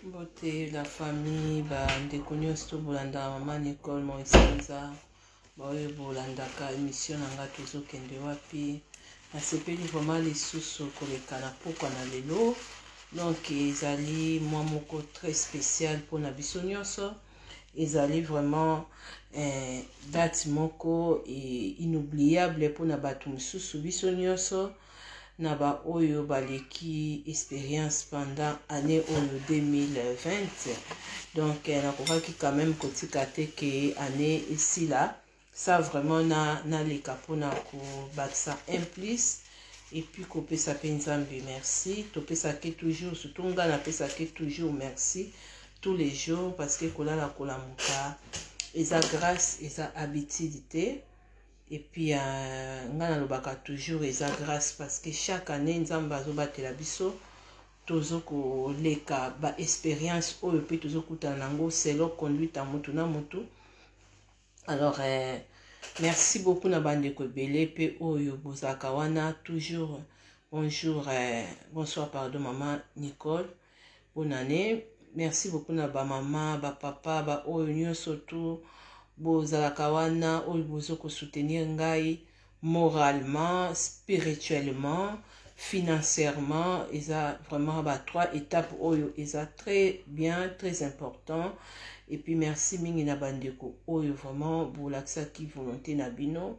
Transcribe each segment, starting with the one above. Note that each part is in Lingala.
Mbote la famille, bandeko nyonso to bolandaka mama Nicole Moisanza, baoyo bolandaka émission na nga tozokende wapi. Nasepeli vraiment lisusu koleka na pokwa na lelo. Donc ezali mwa moko très spécial mpona biso nyonso. Ezali vraiment date moko inoubliable mpona bato mosusu biso nyonso na baoyo baleki expérience pendant année oyo 2020. Donc nakokaki quand même kotika te ke année esila ça vraiment na naleka mpona kobakisa un plus et puis kopesa mpe Nzambe merci. Topesaki toujours, surtout nga napesaki toujours merci tous les jours, parce que kolala kolamuka eza grâce, eza habitude te. Et puis nga nalobaka toujours eza grâce, parce que chaque année Nzambe azobatela biso, tozokoleka baexpérience oyo mpe tozokutana nango selon conduite ya motu na motu. Alors merci beaucoup na bandeko ebele mpe oyo bozalaka wana toujours. Bonjour, bonsoir, pardon, mama Nicole, bonne année. Merci beaucoup na bamama, bapapa, baoyo nyonso tu bozalaka wana, oyo bozo kosoutenir ngai moralement, spirituellement, financièrement. Eza vraiment ba trois étapes oyo eza très bien, très important. Et puis merci mingi na bandeko oyo vraiment bolakisaki volonté na bino.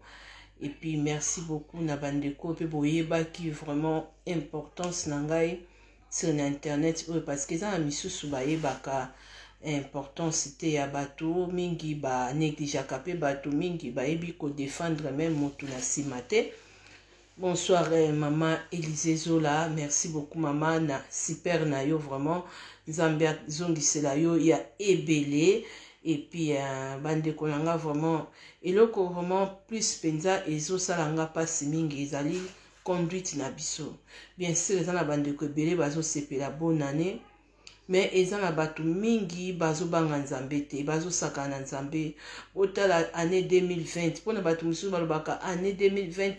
Et puis merci beaucoup na bandeko mpe boyebaki vraiment importance na ngai sur na internet oyo, parce que eza na misusu bayebaka importance te ya bato mingi, banégligeaka mpe bato mingi, bayebi kodéfendre même motu na nsima te. Bonsoir mama Élysée Zola, merci beaucoup mama na super na yo. Vraiment Nzambe azongisela yo ya ebele. Et puis bandeko na nga, vraiment eloko vraiment plus mpenza ezosala nga mpasi mingi ezali conduite na biso. Bien sûr eza na bandeko ebele bazosepela bonne année, mais eza na bato mingi bazobanga Nzambe te, bazosaka na Nzambe. Botala année 2020, mpona bato mosusu balobaka année 2020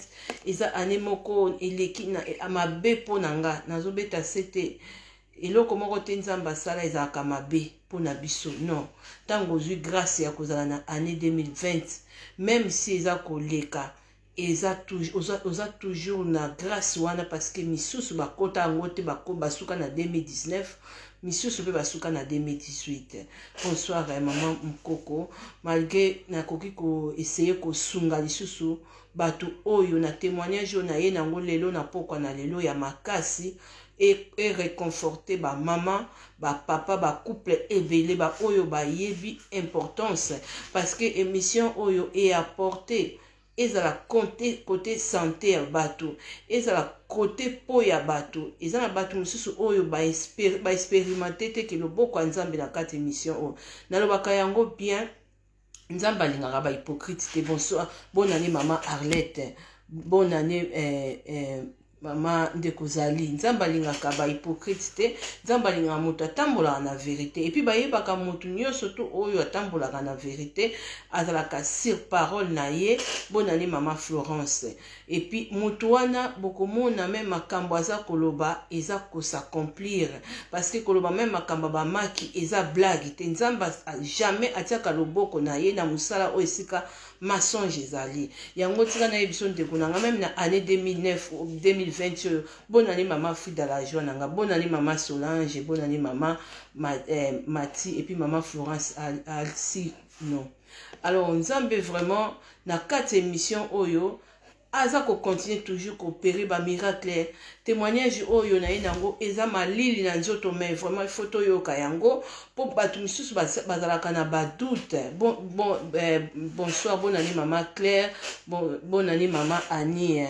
eza année moko eleki na mabe. Mpo na nga nazobeta se te, eloko moko te Nzambe asala ezalaka mabe mpona biso, non. Ntango ozwi grâce ya kozala na année 2020, même si eza koleka, eza oza toujours na grâce wana, parce que misusu bakota yango te, basuka na 2019, misusu mpe basuka na 2018. Bonsoir mama Mokoko. Malgré nakoki koessayer kosunga lisusu bato oyo na témoignage oyo na ye nango lelo na pokwa na lelo ya makasi eréconforter bamama, bapapa, bacouple ebele baoyo bayebi importance, parce que émission oyo eapporte, ezala côté santé ya bato, ezala côté po ya bato, eza na bato mosusu oyo baexpérimente te ke loboko ya Nzambe na kati. Émission oyo nalobaka yango bien, Nzambe alingaka bahypocrite te. Bonsoir, bonne année mama Arlette, bonne année mama ndeko zali. Nzambe alingaka bahypocrite te. Nzambe alingaka moto atambolaka na vérité. Et puis bayebaka moto nyonso to oyo atambolaka na vérité azalaka sur parole na ye. Bonani mama Florence. Et puis moto wana bokomona même makambo aza koloba eza kos'accomplir, parce que koloba même makambo ya bamaki eza blague te. Nzambe jamais atiaka loboko na ye na mosala oyo esika mensonge ezali. Yango tika nayebi biso ndeko na nga, même na année 2009, 2020 oyo. Bonani mama Frida, la joie na nga. Bonani mama Solange, bonani mama Mati et puis mama Florence Alsi non. Alors Nzambe vraiment na kati émission oyo aza kocontinue toujours koopérer bamiracle. Témoignage oyo na ye nango eza malili na nzoto, mais vraiment il faut toyoka yango mpo bato misusu bazalaka na badoute. Bon, bonsoir, bonne année mama Claire, bonne année mama Annie,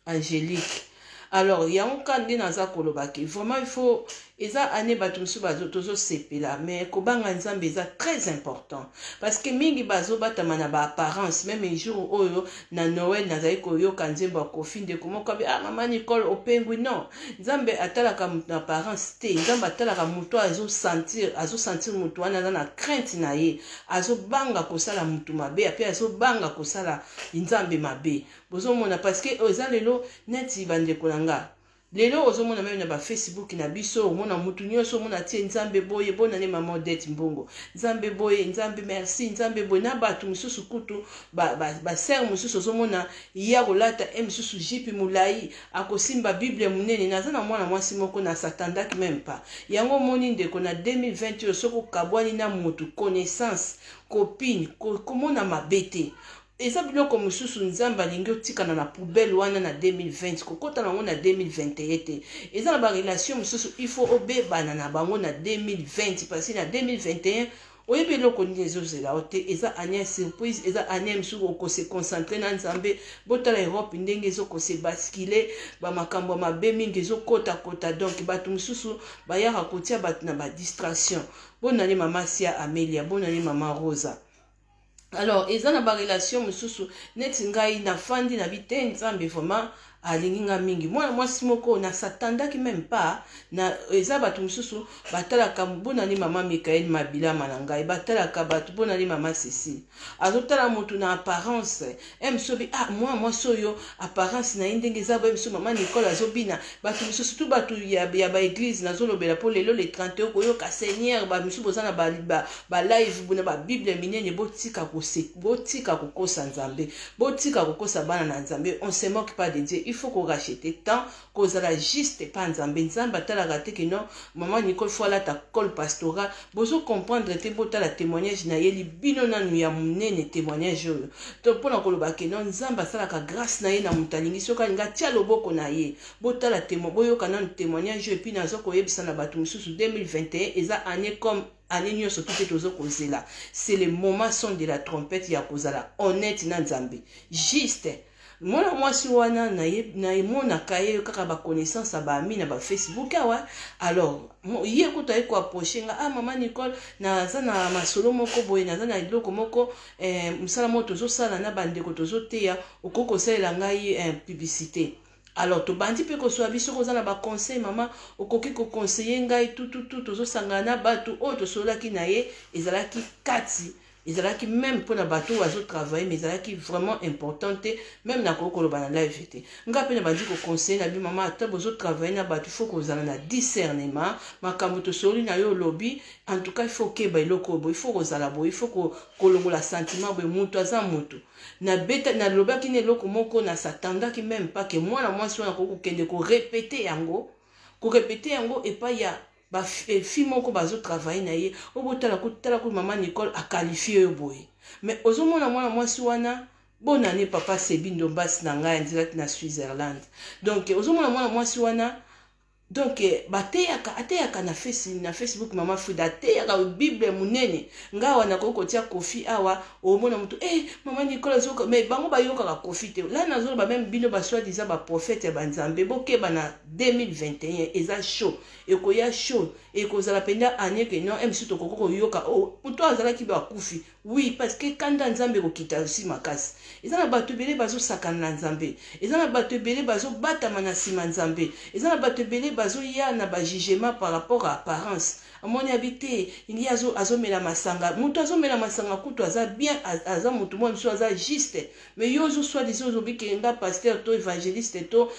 Angélique. Alors yango ka nde naza kolobaki, vraiment il faut, eza année bato mosusu tozosepela, mais kobanga Nzambe eza très important, parce que mingi bazobatama na baapparence. Même jour oyo na Noël nazali koyoka nzembo ya Kofi, ndeko moko abi: "Ah, mama Nicole, opengwi." Non, Nzambe atalaka moto na apparence te. Nzambe atalaka moto azosentir, azosentir moto wana aza na crainte na ye, azobanga kosala motu mabe, ape azobanga kosala Nzambe mabe. Bozomona, parce que eza lelo neti bandeko na nga. Lelo ozomona meme na ba Facebook na biso, omona mutu nyonso, omona tie Nzambe boye, bonane mama Odette Mbongo, Nzambe boye, Nzambe merci, Nzambe boye, na bato mosusu kutu ba, ba, ba sœur mosusu ozomona ye akolata e mosusu jipe molai, akosimba Bible monene. Naza na mwana mwasi moko na s'attendaki même pas yango. Omoni ndeko, na 2020 oyo, soki okabwani na motu, connaissance, copine, komona mabe te. Eza biloko mosusu Nzambe alingi otikana na poubelle wana na 2020, kokɔta nango na 2021 te. Eza na barelation mosusu, il faut obebana na bango na 2020, parce na 2021 oyebi eloko nini ezozela yo te. Eza année ya surprise, eza année mosusu okose concentrer na Nzambe. Botala Europe ndenge ezokose basculer, bamakambo ya mabe mingi ezokotakota. Donc bato mosusu bayaka kotia bato na badistraction. Bonani mama Sia Amelia, bonani mama Rosa. Alors eza na barelation mosusu neti ngai nafandi na bi te, Nzambe vraiment alingi nga mingi. Mwana mwasi moko nasatandaki même pas na eza bato mosusu batalaka. Bonani mama Mikael Mabilama na ngai, batalaka bato. Bonani mama Cécile, azotala motu na apparence. E mosusu bi ah, mwana mwasi oyo apparence na ye ndenge eza boye. Mosusu mama Nicole azobina. Bato mosusu tu bato ya baeglise nazolobela, mpo lelo le 31 koyoka Seigneur. Bamisusu boza na balive ba na babible minene. Botika, botika kokosa Nzambe, botika kokosa bana na Nzambe. On se moque pas de Dieu. Il faut koracheter temps, kozala juste pa Nzambe. Nzambe atalaka te ke non, mama Nicole faut alata col pastoral. Bozo comprendre te. Botala témoignage nayeli bino nanu ya monene, témoignage oyo to mpona koloba ke non, Nzambe asalaka grâce na ye na moto alingi, soki alingi atia loboko na ye. Botala, boyoka nanu témoignage oyo, et puis naza koyebisa na bato mosusu, 2021 eza année comme année nyonso tu te. Toza kozela, c'est le moment son de la trompette ya kozala honnête na Nzambe, juste. Mwana mwasi wana nayemonaka ye kaka baconnaissance ya baami na bafacebook awa. Alors ye kutu aye koapprocher nga: "Ah, mama Nicole, naza na masolo moko boye, naza na eloko moko, mosala moko tozosala na bandeko, tozoteya, okoki kosalela ngai publicité?" Alors tobandi mpe kozwa biso koza na baconseil: "Mama, okoki koconseiller ngai?" Tututu tozosangana na bato oyo tosololaki na ye, ezalaki kati, ezalaki même mpona bato oyo bazotravailler, mais ezalaki vraiment important te, même nakoki koloba na live te. Nga mpe na bandi koconseiller na bi: "Mama, ata bozotravailler na bato, faut kozala na discernement. Makambo tosoli na yo, olobi, en tout cas il faut okeba eloko oyo boye, il faut kozala boye, il faut kolongola sentiment boye. Moto aza moto." Nabeta, nalobaki na eloko moko, nasatandaki même pas ke mwana mwasi wana akoki kokende korépéter yango, korépéter yango epai ya bafille moko bazotravailler na ye oyo: "Botala, kotala ko mama Nicole aqualifier oyo boye." Mais ozomona mwana mwasi wana, bonane papa Sebi Ndombasi na ngai andirect na Switzerland. Donc ozomona mwana mwasi wana, donc bateyaka, ateyaka na Facebook. Mama Frida ateyaka Bible monene. Nga awa nakoki kotia Kofi awa, omona motu mama Nicole azoyoka, mais bango bayokaka Kofi te. La nazoloba, même bino basoi-disant baprophète ya banzambe, bokeba na 2021. Eza chaud, ekoya chaud, ekozala mpenza année ke non, msu tokoki koyoka moto azalaki bakufi. Oui, parce que kanda Nzambe ekokita osi makasi. Eza na bato ebele bazosakana na Nzambe, eza na bato ebele bazobatama na nsima Nzambe, eza na bato ebele bazoya na bajugement par rapport à apparence. Amoni abi te, ye azomela masanga. Moto azomela masanga kutu aza bien, aza motu mwa mosusu aza juste, mais yo ozosoi-disant ozobike nga pasteur to évangéliste to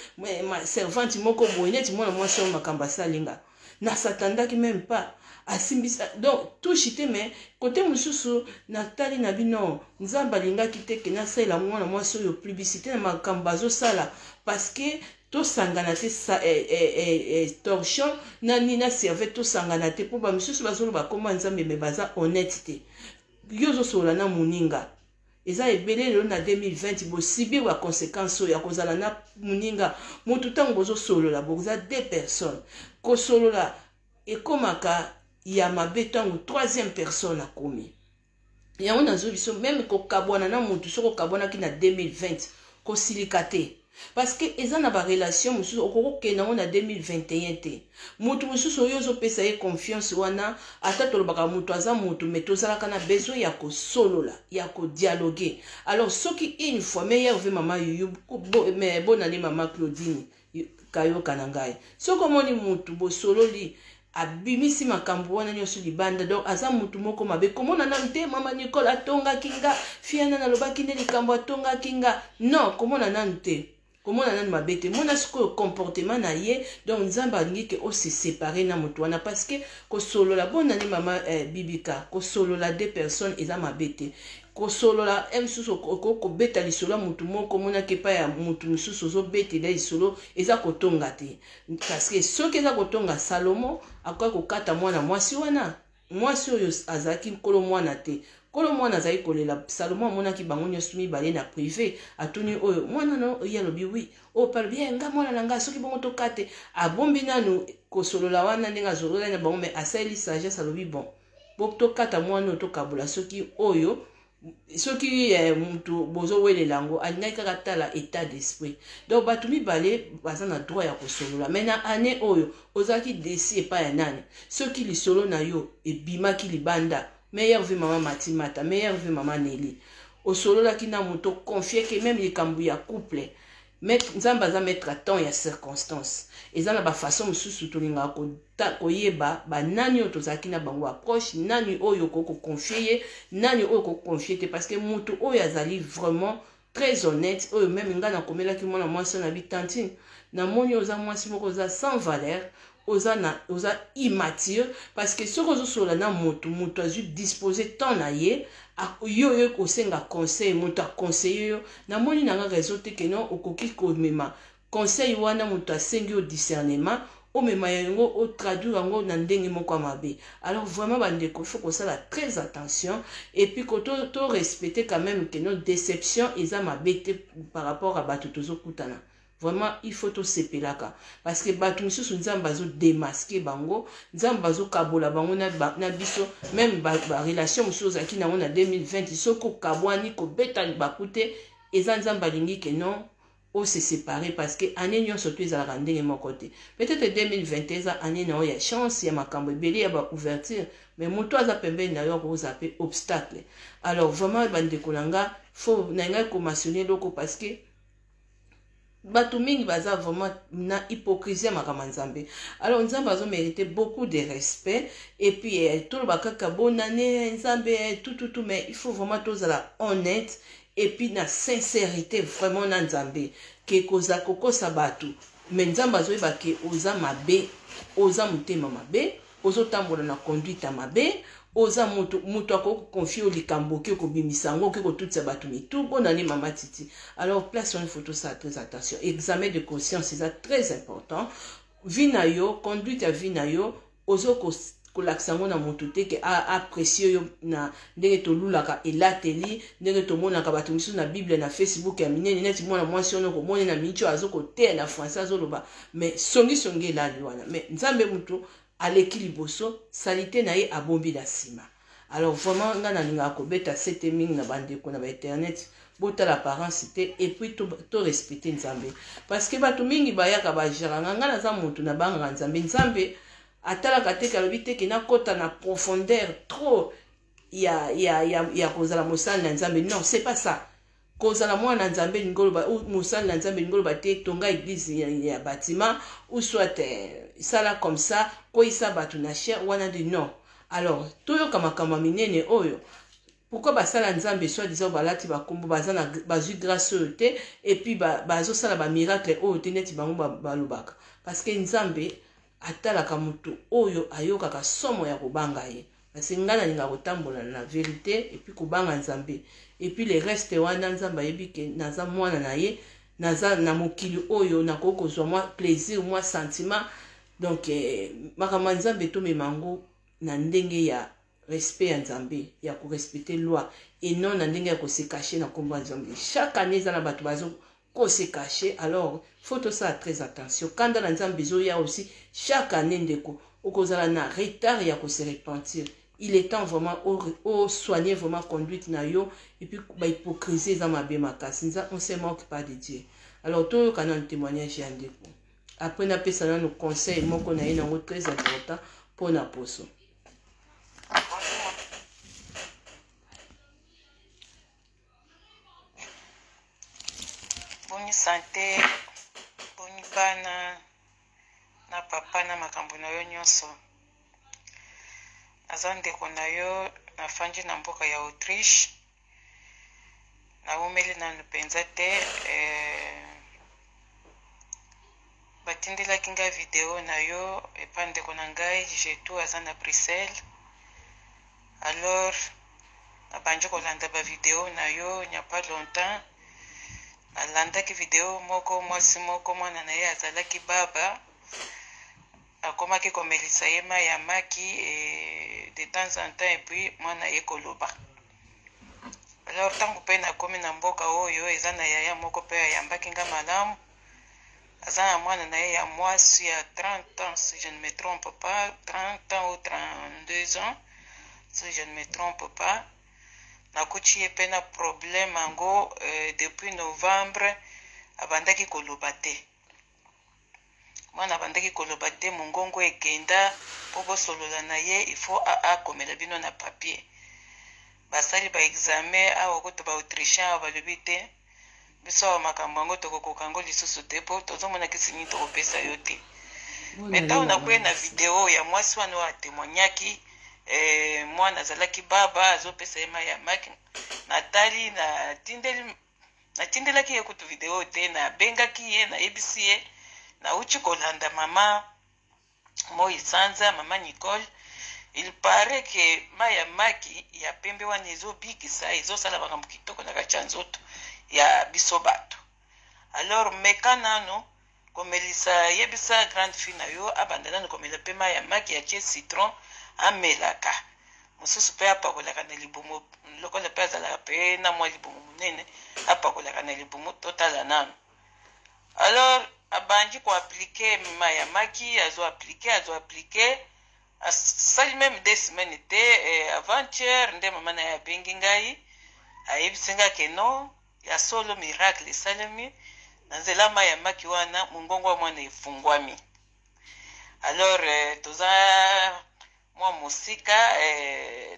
servante moko boye, neti mwana mwasi oyo makambo asalinga, nasatandaki même pas asimbisa. Donc touche te. Mais kote mosusu natali na bino, Nzambe alingaki te ke nasalela mwana mwasi oyo publicité na makambo bazosala, parce que tosangana te torchon na nini na serviette, tosangana te, mpo bamisusu bazoloba komba Nzambe mais baza honnête te. Yo ozosolola na moninga, eza ebele lelo na 2020 bosubir baconséquence oyo ya kozala na moninga motu. Ntango bozosolola, boza deux personnes, kosolola ekomaka ya mabe ntango troisième personne akomi. Yango nazwi biso même kokabwana na motu, soki okabwanaki na 2020, kosilika te, parce que eza na barelation mosusu okoki kokende yango na 2021 te. Motu mosusu oyo ozopesa ye confiance wana, ata tolobaka moto aza motu, mais tozalaka na besoin ya kosolola, ya kodialoguer. Alors soki une fois, meilleurs vœux mama Yuyu, mais bonane mama Claudine Kayoka na ngai, soki omoni motu bosololi, abimisi makambo wana nyonso libanda, donc aza motu moko mabe. Komona nanu te mama Nicole atongaki nga, fiana nalobaki nde likambo atongaki nga. Non, komona nanu te. Komona nanu mabe te, mona sikoyo comportement na ye. Donc Nzambe alingi ke ose séparer na moto wana, parce que kosolola bonane mama bibika, kosolola deux personnes eza mabe te. Kosolola mosusu, okoki kobeta lisolo ya motu moko, omonaki epai ya motu mosusu, ozobetela lisolo, eza kotonga te. Parce que soki eza kotonga, Salomo akoki kokata mwana mwasi wana. Mwasi oyo azalaki nkolo mwana te, nkolo mwana azalaki kolela. Salomo amonaki bango nyonso mibale na privé, atuni oyo: "Mwana no?" Ye alobi: "Oui." Oyo mpe alobi: "Nga mwana na nga." Soki bongo tokate, abombi nanu kosolola wana ndenge azolola na bango, mais asaleli sagesse, alobi: "Bon, bo tokata mwana oyo, tokabola." Soki oyo, soki mutu bozowelela yango, alingaki kaka tala état d'esprit. Donc bato mibale baza na droit ya kosolola. Mais na année oyo ozalaki déçu epai ya nani? Soki lisolo na yo ebimaki libanda, meilleurs vœux mama Matimata, meilleurs vœux mama Neli, osololaki na moto, confier ke même likambo ya couple. Maître, Nzambe aza maître à temps ya circonstance. Eza na bafaçon mosusu tolingaka koyeba banani oyo tozalaki na bango approche, nani oyo okoki koconfier ye, nani oyo okoki koconfier te. Parce que moto oyo azali vraiment très honnête, oyo même ngai nakomelaki mwana mwasi oyo na bitantine, namoni oza mwasi moko oza sans valeur, oza immature. Parce que soki ozosolola na moto, moto azwi dispose temps na ye, yo oyo kosenga conseil, moto aconseille yo, namoni nanga raison te ke non, okoki komema conseil wana moto asengi yo discernement, omema yango, otraduire yango na ndenge moko ya mabe. Alors vraiment bandeko, il faut kosala très attention et puis to respecter quand même ke no déception eza mabe te par rapport à bato tozokutana. Vraiment il faut tosepelaka, parce que bato misusu Nzambe azodémasquer bango, Nzambe azokabola bango na biso. Même barelation ba mosusu ozalaki nango na 2020, soki okabwani, kobeta libaku te. Eza Nzambe alingi ke non, ose séparer, parce que année nyonso to ezalaka ndenge moko te. Peut-être 2021 eza année na oyo ya chance, ya makambo ebele, ya baouverture, mais moto aza pembeni na yo akozala mpe obstacle. Alors vraiment bandeko na nga, faut na ngai komentionner eloko, parce que bato mingi baza vraiment na hypocrisie ya makambo ya Nzambe. Alors Nzambe azomérite beaucoup de respect. Et puis toloba kaka bonane Nzambe tututu, mais il faut vraiment tozala honnête et puis na sincérité vraiment na Nzambe, ke koza kokosa bato, mais Nzambe azoyeba ke oza mabe, oza motema mabe, ozotambola na conduite ya mabe, oza moto, moto akoki koconfier yo likambo, okoki kobimisa yango, okoki kotutisa bato mitu. Bonani mama Titi. Alors place wana, il faut tosala très attention. Examen de conscience eza très important. Vie na yo, conduite ya vie na yo, ozo kolakisa yango na moto te ke apprécie yo na ndenge tolulaka elateli, ndenge tomonaka bato misusu na Bible, na Facebook ya minene, neti mwana mwasi wana okomoni na miniti oyo azokoteya na français, azoloba, mais songisongi elali wana. Mais Nzambe moto aleki liboso, saleté na ye abombi na nsima. Alors vraiment ngai nalingaka kobeta sete mingi na bandeko na bainternet: botala apparence te, et puis to respecte Nzambe, parce que bato mingi bayaka bageranga. Ngai naza motu nabangaka Nzambe. Nzambe atalaka te ke alobi te ke nakɔta na profondeur trop ya kozala mosali na Nzambe. Non, c'est pas ça. Kozala mwana na Nzambe elingi oloba, mosali na Nzambe elingi oloba te tonga église ya bâtiment ou soit sala comme ça, kweyisa bato na chair wana de non. Alors toyoka makambo ya minene oyo. Pourquoi basala Nzambe soi disant balati bakombo, baza na bazwi grâce oyo te, et puis bazosala bamiracle oyo te neti bango balobaka? Parce que Nzambe atalaka motu oyo ayokaka somo ya kobanga ye. Parce que ngai nalingaka kotambola na vérité et puis kobanga Nzambe, et puis le reste wana, Nzambe ayebi ke naza mwana na ye, naza na mokili oyo, nakoki kozwa mwa plaisir, mwa sentiment. Donc makambo ya Nzambe, tomema yango na ndenge ya respect ya Nzambe, ya korespecter loi, et non na ndenge ya kose cacher na nkombo ya Nzambe. Chaque année eza na bato bazo kose cacher. Alors faut tosala très attention. Kanda na Nzambe ezoya aussi chaque année. Ndeko, okozala na retard ya kose repentir. Il est temps vraiment osoigner vraiment conduite na yo. Et puis bahypocrisie eza mabe makasi. On se moque pas de Dieu. Alors toyoka nanu témoignage ya ndeko, après napesa nanu conseil moko na ye nango très important mpona poso. Boni santé? Boni bana na papa na makambo na yo nyonso? Naza ndeko na yo, nafandi na mboka ya Autriche. Nawumeli nanu mpenza te. Batindelaki ngai video na yo epa ndeko na ngai Jetou aza na Bruxelles. Alors nabandi kolanda ba video na yo il n'y a pas longtemps. Nalandaki video moko mwasi moko mwana na ye azalaki baba akomaki komelisa ye mai ya maki et de temps en temps et puis mwana ye koloba. Alors ntango mpe nakomi na mboka oyo eza na yaya moko mpe ayambaki nga malamu. Aza na mwana na ye ya mwasi ya 30 ans si je ne me trompe pas, 30 ans ou 32 ans si je ne me trompe pas. Nakuti ye mpe na problème yango depuis novembre abandaki koloba te. Mwana abandaki koloba te, mongongo ekenda mpo bosolola na ye il faut akomela bino na papier. Basali ba examen awa kutu ba autrichien awa balobi te biso awa makambo yango tokokoka yango lisusu te mpo tozomona kisi nini tokopesa yo te. Me ntango nakwei na video ya mwasi wana oyo atemoignaki mwana azalaki baba azopesa ye mai ya maki, natali natindeli natindelaki ye kutu video te, nabengaki ye nayebisi ye nauti kolanda mama Moi Sanza, mama Nicole. Il paraît que mai ya maki ya pembe wana ezobikisa, ezosala makambo kitoko na kati ya nzoto ya biso bato. Alors meka nanu komelisa, yebisa grande fille na yo abanda nanu komela pe mai ya maki ya tie citron amelaka, mosusu pe apakolaka na libumu lokola pe azalaka pe na mwa libumu monene, apakolaka na libumu, totala nanu. Alors abandi ko appliquer mai ya maki, azo appliquer, azo appliquer, asali meme 2 semaines te, avant-hier nde mama na ye abengi ngai ayebisi ngai ke non, ya solo miracle esalemi na nzela mai ya maki wana, mongongo ya mwana efungwami. Alors toza mwa mosika,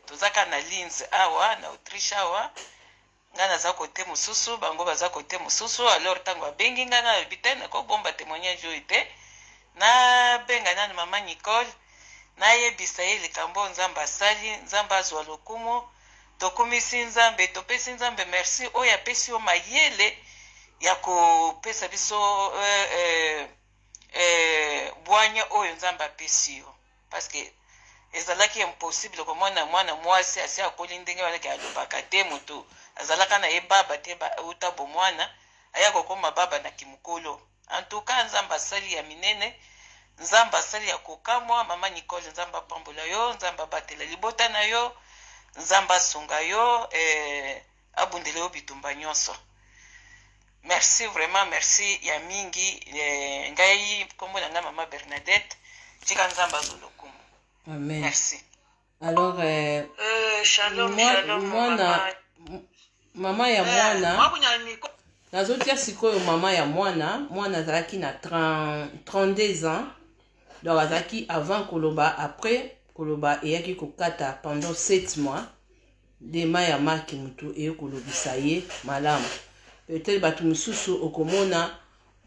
toza kaka na Linz awa na Autriche awa, ngai naza kote mosusu, bango baza kote mosusu. Alors ntango abengi ngai nalobi te nakobomba témoignage oyo te, nabenga nanu mama Nicole nayebisa ye likambo Nzambe asali. Nzambe azwa lokumu, tokumisi Nzambe, topesi Nzambe merci oyo apesi yo mayele ya kopesa biso bwanya oyo Nzambe apesi yo, parce que ezalaki impossible komona mwana mwasi asi akoli ndenge wana ke alobaka te, moto azalaka na ye baba te uta bomwana aya kokoma baba na kimokolo. En tout cas Nzambe asali ya minene, Nzambe asali ya kokamwa. Mama Nicole, Nzambe apambola yo, Nzambe abatela libota na yo, Nzambe asunga yo, abundela yo bitumba nyonso. Merci vraiment, merci ya mingi. Ngai kombo na ngai mama Bernadette, tika Nzambe azwa lokumu. Amen. Merci. Alors shalom, shalom, mwana, mama ya mwana nazotia sikoyo mama ya mwana, mwana azalaki na 30, 32 ans, donc azalaki avant koloba, après koloba eyaki kokata pendant 7 mois nde mai ya maki motu eye kolobisa ye malamu. Peut-être bato mosusu okomona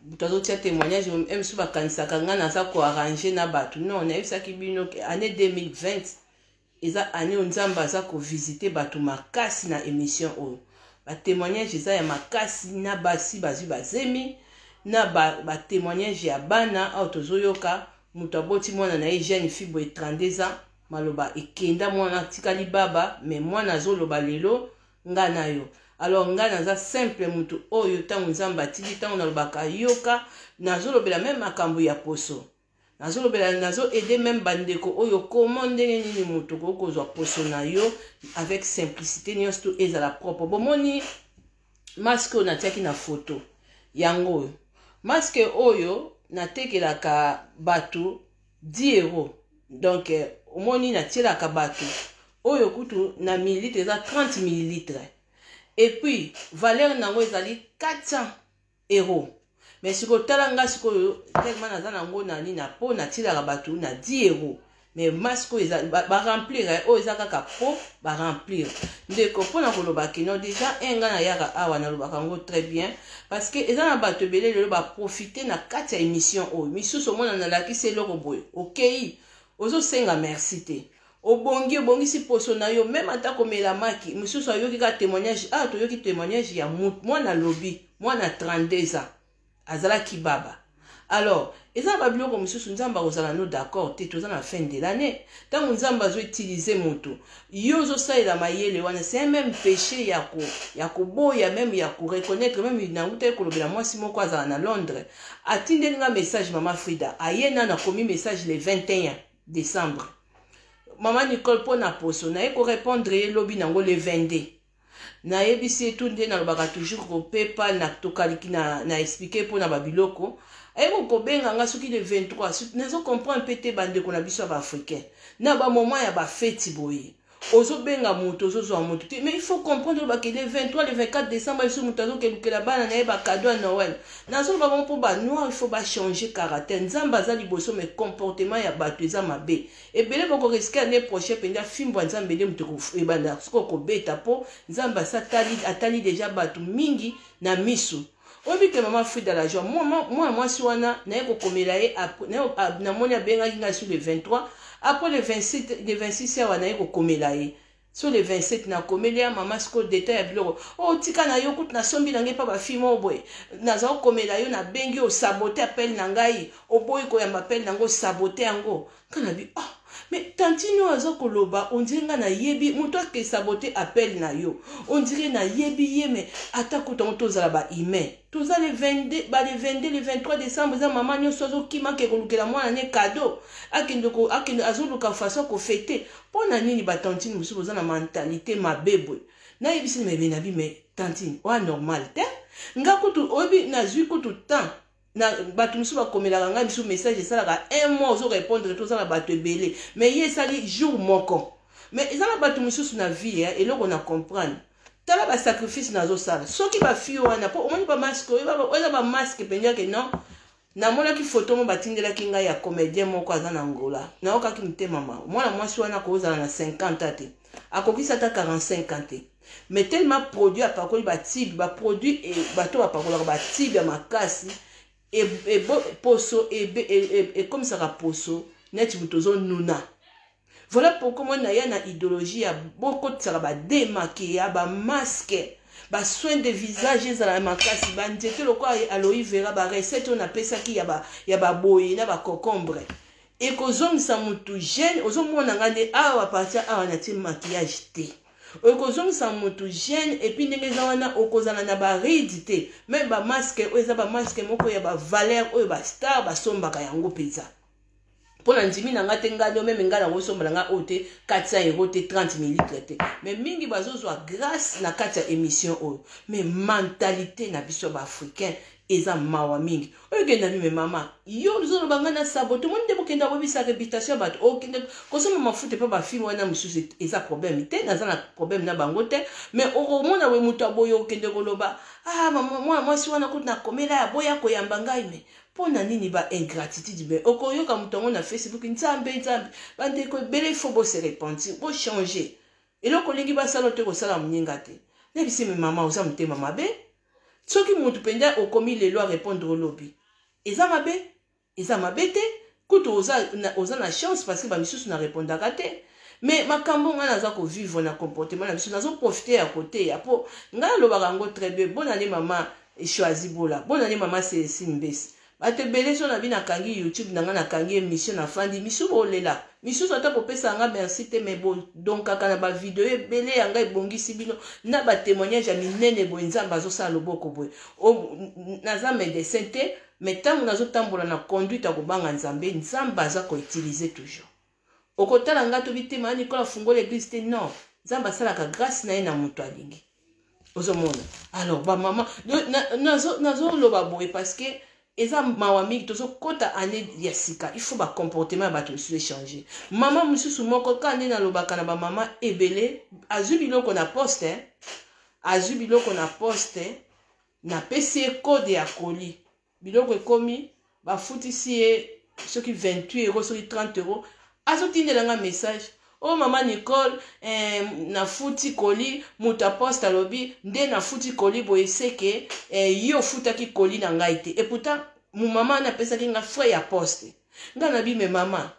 moto azotia témoignage mosusu bakanisaka ngai naza koarranger na bato. Non, nayebisaki bino année 2020 eza année oyo Nzambe aza kovisite bato makasi. Na émission oyo batémoignage eza ya makasi, na basi bazwi bazemi, na batémoignage ya bana awa tozoyoka moto aboti mwana na ye jeune fille boye 32 ans, maloba ekenda, mwana atikali baba, mais mwana azoloba lelo nga na yo. Alors ngai naza simple motu oyo ntango Nzambe atindi, ntango nalobaka yoka, nazolobela même makambo ya poso, nazolobela, nazoaider même bandeko oyo komo ndenge nini moto okoki kozwa poso na yo avec simplicité nyonso to ezala propre. Bomoni masque oyo natiaki na photo yango oyo, masque oyo natekelaka bato 10 euro. Donc omoni natielaka bato oyo kutu na millilitre eza 30 millilitre, et puis valeur nango ezali 400 euro. Mais sikoyo tala nga sikoyo, tellement naza nango na nini na po natielaka bato na 10 euro. Mais masque oyo eza baremplir oyo eza kaka po baremplir ndeko mpona koloba kino déjà un. Nga nayaka awa nalobaka yango très bien, parce que eza na bato ebele lelo baprofite na kati ya émission oyo. Misusu omona nalakisi eloko boye, okei ozosenga merci te, obongi obongisi poso na yo, même ata komela maki. Mosusu ayoki kaka témoignage, ah, toyoki témoignage ya mwana, alobi mwana 32 ans azalaki baba. Alors Eza na babiloko mosusu Nzambe akozala no d'accord te. Toza na fin de l'année, ntango Nzambe azoutiliser moto, yo ozosalela mayele wana, c'est un même péché ya koboya, même ya koreconnaître. Même nautaki kolobela mwasi moko azala na Londres, atindeli nga message: "Mama Frida." Aye nano akomi message le 21 décembre: "Mama Nicole, mpo na poso." Naye korépondre ye lobi nango le 22. Nayebisi ye tu nde nalobaka toujours kopepa na tokaliki na expliquer mpo na babiloko. Ayeko kobenga nga soki le 23. Nazocomprendre mpe te, bandeko na biso ya baafricain, na bamoment ya bafeti boye, ozobenga moto, ozozwa moto te. Mais il faut comprendre, olobaki le 23, le 24 décembre, biso moto azokelukela bana na ye bacadeau ya Noël. Nazoloba bango mpo banoir, il faut bachanger caractère. Nzambe aza liboso, mais comportement ya bato eza mabe. Ebele bokorisquer année prochaine mpenza fimbo ya Nzambe nde moto ebanda sikoyo kobeta, mpo Nzambe asi atali déjà bato mingi na miso. Oyebi ke mama Frida la Joie, mwana mwasi wana, naye kokomela ye, namoni abengaki ngai sur le 23, après le 27, le 26 awa naye kokomela ye. So le 27 nakomeli ya mama sikoyo détail ya biloko oyo. Tika na yo kutu, nasombi na ngai mpa bafilme oyo boye. Naza kokomela yo, nabengi, osaboter appel na ngai, oboyi koyamba appel na ngai, osaboter yango. Nga nabi: "Ah, mais tantine oyo aza koloba, on dirait nga nayebi moto ake saboter appel na yo, on dirait nayebi ye." Mais ata kutu yango, tozala bahumain. Toza le 22, ba le 22, le 23 décembre, eza mama nyonso azokima ake kolukela mwana ne cadeau, akende, akende, azoluka façon kofêter. Mpo na nini batantine mosusu boza na mentalité mabe boye? Nayebisi meme nabi: "Mais tantine, oya normal te." Nga kutu oyebi, nazwi kutu temps na bato mosusu bakomelaka ngai misu message, esalaka un mois ozorépondre. Toza na bato ebele, mais ye esali jour moko. Mais eza na bato mosusu na vie, eloko na comprendre, tala basacrifice nazosala. Soki bafille wana, mpo omoni bamasque oyo, eza bamasque mpenza ke non. Namonaki foto mo batindelaki ngai ya comédien moko aza na Ngola. Naokaki motema mawa. Mwana mwasi wana akozala na 50 ans te, akokisi ata 45 ans te, mais tellement produit apakoli, batube, baproduit, bato bapakolaka batube ya makasi, poso ekomisaka poso neti moto ozonuna. Voilà pourquoi moi naya na idéologie ya bokotisaka bademake ya bamasque, basoin de visage ezala makasi, banzete lokola aloe vera, barecette oyo napesaki ya baboye na baconcombre ekozongisa motu jeune. Ozomona nga nde awa, partir awa natie maquillage te, okozongisa motu jeune. Et puis ndenge eza wana, okozala na barides te. Même bamasque oyo eza bamasque moko ya bavaleur oyo bastar basombaka yango mpenza. Mpo na ndimi na nga te, ngai no même ngai nakosomba na ngai oyo te 400 euro te, 30 millilitre te. Mais mingi bazozwa grâce na kati ya émission oyo. Mais mentalité na biso ya baafricain eza mawa mingi. Oyo okenda mime mama, yo ozoloba ngai na saboter. Omoni nde bokenda koyebisa réputation ya bato. Okende kosomba mafuta mpe bafilme wana mosusu, eza problème te, naza na problème na bango te. Mais okomona we moto aboye, okende koloba: "Ah, mwana mwasi wana kutu nakomela, aboya koyamba ngai." Mais mpo na nini ba ingratitude? Mais okoyoka moto yango na Facebook: "Nzambe, Nzambe." Bandeko ebele, il faut bose repentir, bochanger. Eloko olingi basala te, kosala moninga te. Nayebisi: "Me mama, oza motema mabe." Soki motu mpenza okomi lelo, arépondre olobi, eza mabe? Eza mabe te. Kutu oza na chance, parce que bamisusu na répondaka te. Mais makambo ngai naza kovivre na comportement na biso, nazoprofiter ya koteya, mpo ngai alobaka yango très bien. Bonne année mama Choisi Bola, bonne année mama Celestine Mbesi. Bato ebele, so na bi nakangi YouTube na ngai, nakangi émission, nafandi, misusu bolela, misusu ata bopesa nga merci te, mais bodonkaka na bavideo ebele ya ngai, ebongisi bino na batémoignage ya minene boye. Nzambe azosala loboko boye. Naza médecin te, mais ntango nazotambola na conduite ya kobanga Nzambe, Nzambe aza koutiliser toujours. Okotala ngai tobi te maa Nikola afungola église te. Non, Nzambe asalaka grâce na ye na moto alingi. Ozomona alors bamama, nazoloba boye parce que eza mawa mingi. Tozokɔta année ya sika, il faut bacomportement ya bato mosusu echanger. Mama mosusu moko kaka nde nalobaka na bamama ebele, azwi biloko na poste, azwi biloko na poste, napesi ye code ya colis, biloko ekomi, bafutisi ye soki 28 euro, soki 30 euro. Azotindela nga message: "O oh, mama Nicole, nafuti colis, moto ya poste alobi nde nafuti colis boye, seke ye ofutaki colis na ngai te." Et pourtant mama napesaki nga frais ya poste. Ngai nabi: "Me mama,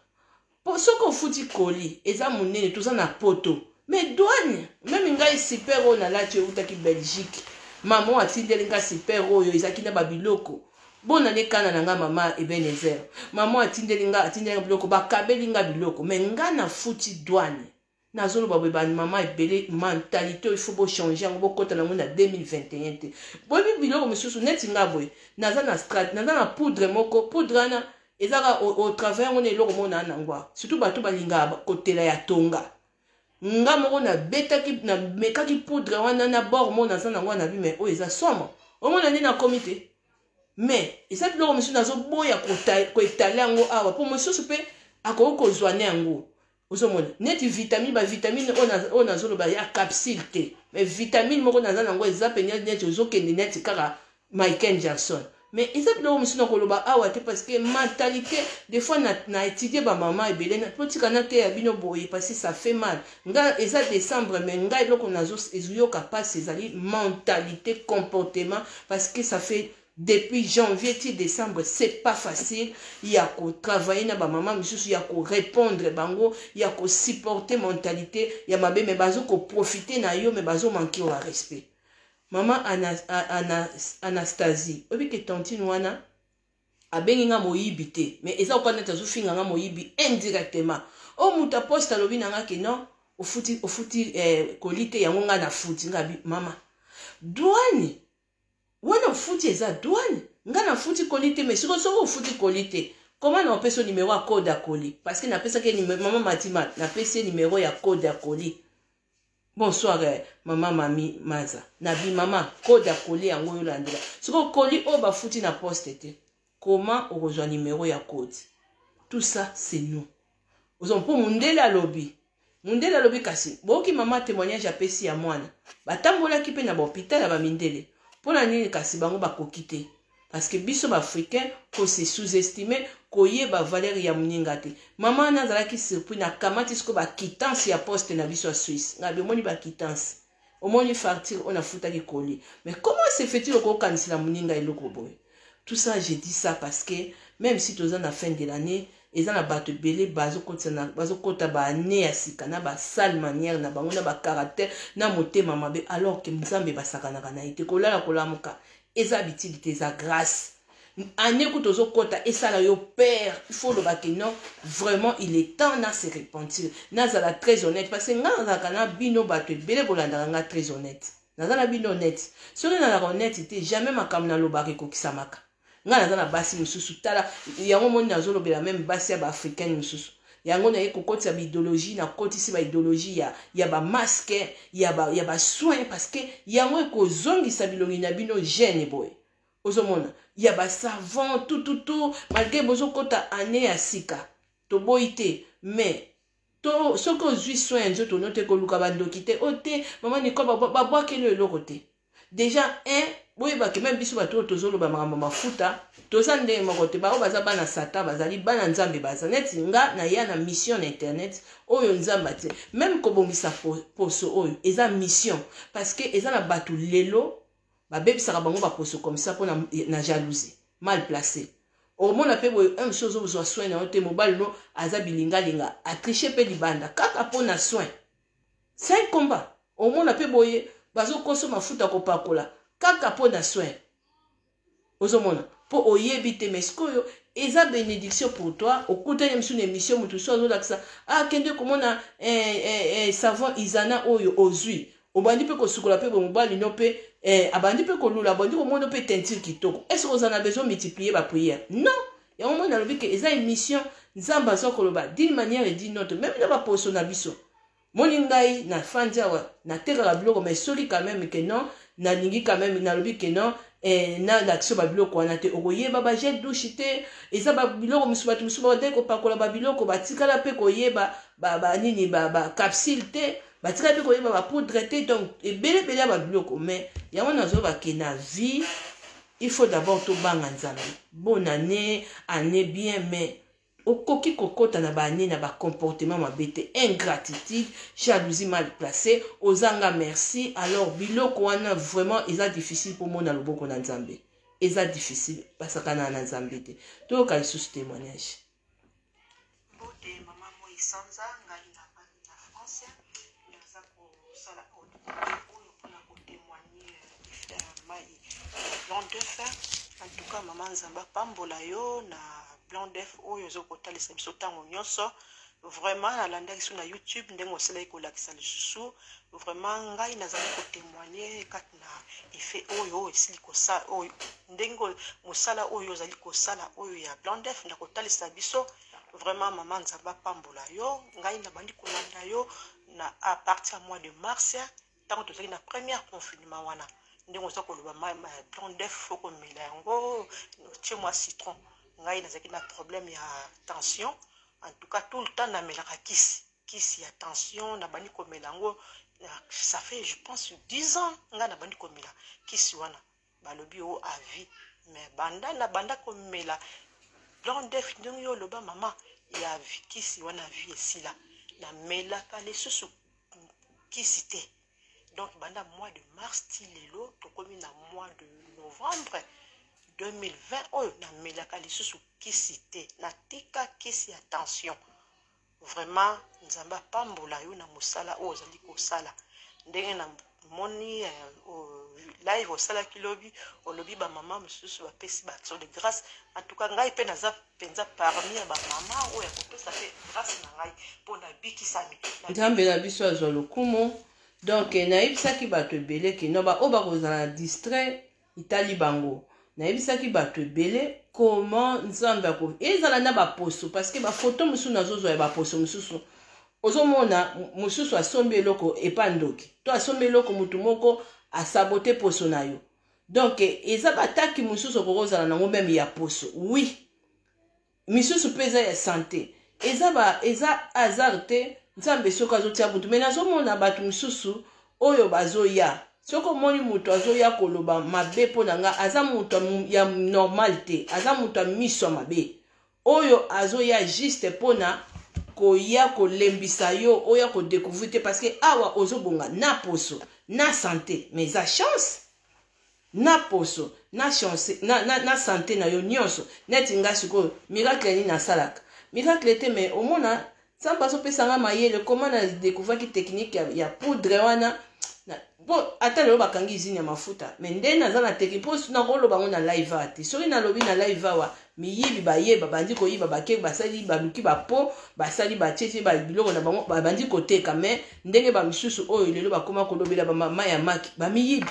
po soki ofuti colis eza monene, toza na Poto, mais douane, même ngai super oyo nalati eutaki Belgique, mama atindeli nga super oyo ezalaki na babiloko. Bona nde kana na nga mama Ebenezer. Mama atindeli nga, atindeli nga biloko, bakabeli nga biloko, mais nga na futi douane. Nazoloba boye ba mama ebele mentalité oyo il faut bo changer yango, bokota nango na 2021 te. Boyebi biloko mosusu neti nga boye, naza na strat, naza na poudre moko, poudre wana ezaka o travailler yango na eloko moko na nango. Surtout bato balingaka kotela ya tonga. Nga moko nabetaki, namekaki poudre wana na bord moko naza nango na bi, mais oyo eza somo. Omona nde nakomi te. Mais eza biloko mosusu nazoboya koetale yango awa mpo mosusu mpe akoki kozwa na yango. Ozomona neti vitamine, ba vitamine oyo nazoloba ya capsule te, mais vitamine moko naza nango eza pene neti ozokende neti kaka Michael Jackson. Mais eza biloko mosusu na koloba awa te parce que mentalité des fois na étudier ba mama ebele na totika na te ya bino boye parce que ça fait mal. Nga eza décembre, mais nga eloko nazo ezoyoka pasi ezali mentalité, comportement, parce que ça fait depuis janvier ti décembre, c'est pas facile ya ko travailler na ba mama misusu, ya ko répondre bango, ya ko supporter mentalité ya mabe, mais bazo ko profiter na yo, mais bazo manquer au respect. Mama Anastasie, oyebi ke tantine wana abengi nga moyibi te, mais eza koka neti azofinga nga moyibi indirectement. Oyo moto aposte alobi na nga ke non, ofuti koli te, yango nga nafuti. Nga bi mama douane wana ofuti eza douane, nga nafuti koli te. Mais sikoyo soki ofuti koli te, comment na opesa numéro ya code ya koli? Parce que napesaki mama Matima, napesi ye numéro ya code ya koli. Bonsoir mama Mami Maza. Nabi mama code ya koli yango oyo olandela. Sikoyo koli oyo bafuti na poste te, comment okozwa numéro ya code? Tout ça, c'est nous. Ozo mpo mundele alobi, mundele alobi kasi boyoki mama témoignage apesi ya mwana batambolaki mpe na bahôpital ya bamindele. Mpo na nini kasi bango bakoki te? Parce que biso baafricain kose sous-estime, koyeba valeur ya moninga te. Mama wana azalaki surpris. Nakamati sikoyo baquittance ya poste na biso ya Suisse. Ngabi omoni baquittance, omoni facture oyo nafutaki koli. Mais comment se fait-il okokanisela moninga eloko boye? Tout ça, je dis ça parce que même si toza na fin de l'année, eza na bato ebele bazokota baane ya sika na basale manière na bango, na bacaractère, na motema mabe, alors ke Nzambe basakanaka na ye te. Kolala kolamuka eza habitude te, eza grâce. Année kutu ozokɔta, esala yo père, il faut olobaki non, vraiment il est temps na se repentir, nazala très honnête, parce que nga nazalaka na bino bato ebele bolandaka nga très honnête. Naza na bino honnête. Soki nazalaka honnête te, jamais makambo nalobaka ekokisamaka. Nga naza na basi mosusu, tala yango moni nazolobela même basi ya baafricaine mosusu. Yango naye kokotisa baidéologie, nakotisi baidéologie ya bamasque, ya basoin, parce que yango ekozongisa bilongi na bino jeune boye. Ozomona ya basavon tututu, malgré bozokɔta année ya sika, toboyi te, mais to soki ozwi soin ya nzoto no te, koluka bandoki te. Oyo te mama Nicole babwakeli eloko te. Déjà un boyebake, même biso bato oyo tozoloba makambo mafuta, toza ndenge moko te. Baoyo baza bana Satan, bazali bana Nzambe, baza neti nga naya na mission na internet oyo Nzambe atie. Même kobongisa poso oyo eza mission, parce que eza na bato lelo babebisaka bango baposo comme ça mpo na jalousie mal placé. Omona mpe boye un mosusu ozozwa soin na yo te, mobali no aza bilingalinga, atriche mpe libanda kaka mpo na soin. C'est un combat. Omona mpe boye bazokoso mafuta kopakola kaka mpo na soin. Ozomona mpo oyebi te, mais sikoyo eza bénédiction pour toi. Okutani mosusu na émission, motu so azolakisa akende komona savon Izana oyo ozwi, obandi mpe kosukola mpe boye, mobali no mpe abandi mpe kolula, abandi komona mpe teinture kitoko. Est ce que oza na besoin multiplier baprière? Non. Yango moi nalobi ke eza émission Nzambe azwa koloba d'une manière et d'une autre, même na baposo na biso. Moni ngai nafandi awa, natekaka biloko, mais soki quand même ke non, nalingi quand même, nalobi ke non, nalakisi babiloko wana te, okoyeba bagel douche te. Eza babiloko mosusu, bato mosusu babandaki kopakola babiloko, batikala mpe koyeba banini, bacapsule te, batikala mpe koyeba bapoudre te. Donc ebele ebele ya babiloko. Mais yango nazobake na vie, il faut d'abord tobanga Nzambe. Bonne année, année bien, mais okoki kokɔta na baannée na bacomportement mabe te, ingratitude, jalousie mal placée, ozanga merci. Alors biloko wana vraiment eza difficile mpo mona loboko na Nzambe. Eza difficile, basakana na Nzambe te. Toyoka lisusu témoignage. Mbote mama Moi Sanza, ngai navandi na France. Naza kosala oyo mpona kotémoigne mai blanc d'œuf. En tout cas mama Nzambe apambola yo na blanc d'œuf oyo ozo kotalisa biso ntango nyonso. Vraiment nalandaki so na YouTube ndenge osalaki kolakisa lisusu. Vraiment ngai nazali kotemoigne kati na effet oyo esili kosala oyo ndenge mosala oyo ozali kosala oyo ya blanc d'œuf na kotalisa biso. Vraiment mama Nzambe apambola yo. Ngai nabandi kolanda yo na à partir ya mois de mars ntango tozalaki na première confinement wana, ndenge oza koloba blanc d'œuf fo komela yango otie mwa citron. Ngai nazalaki na problème ya tension. En tout cas tout le temps namelaka kisi, kisi ya tension. Nabandi komela yango, ça fait je pense 10 ans ngai nabandi komela kisi wana, balobi o à vie. Mais banda nabanda komela blanc d'œuf ndenge yo oloba mama ya kisi wana, vie esila, namelaka lisusu kisi te. Donc banda mois de mars ti lelo tokomi na mois de novembre 2020 oyo, namelaka lisusu kisi te, natika kisi ya tension. Vraiment Nzambe apambola yo na mosala oyo ozali kosala. Ndenge namoni live osalaki lobi, olobi bamama mosusu bapesi baaction de grâce. En tout cas ngai mpe naza mpenza parmi ya bamama oyo ya kopesa mpe grâce na ngai mpo nabikisami. Nzambe na biso azwa lokumu. Donc nayebisaki bato ebele ke no baoyo bakozala na distrait etali bango. Nayebisaki bato ebele comment Nzambe ako ezala na baposo, parce que bafoto mosusu nazozwa ya baposo mosusu, ozomona mosusu asombi eloko epa ndoki to asombi eloko, motu moko asabote poso na yo. Donc eza bataki mosusu okoki kozala nango même ya poso, oui, misusu mpe eza ya santé. Eza ba eza hasard te. Nzambe soki azotia butu me nazomona bato mosusu oyo bazoya, soki omoni moto azoya koloba mabe mpo na nga, aza moto ya normal te, aza moto ya miso ya mabe oyo azoya juste mpona koya kolembisa yo, oya kodécouvrir te, parce que awa ozobonga na poso na santé, mais eza chance na poso na chance na santé na yo nyonso. Neti nga sikoyo, miracle nini nasalaka? Miracle te, mais omona Nzambe azopesa nga mayele. Koma na découvraki technique ya poudre wana po ata lelo bakangi usine ya mafuta, mais nde naza na technique mpo nakoloba yango na live awa te. Soki nalobi na live awa, miyibi bayeba, bandi koyiba, bake basali, baluki bapo, basali, batietie biloko na bango, babandi koteka. Mais ndenge bamisusu oyo lelo bakóma kolobela bamama ya maki, bamiyibi.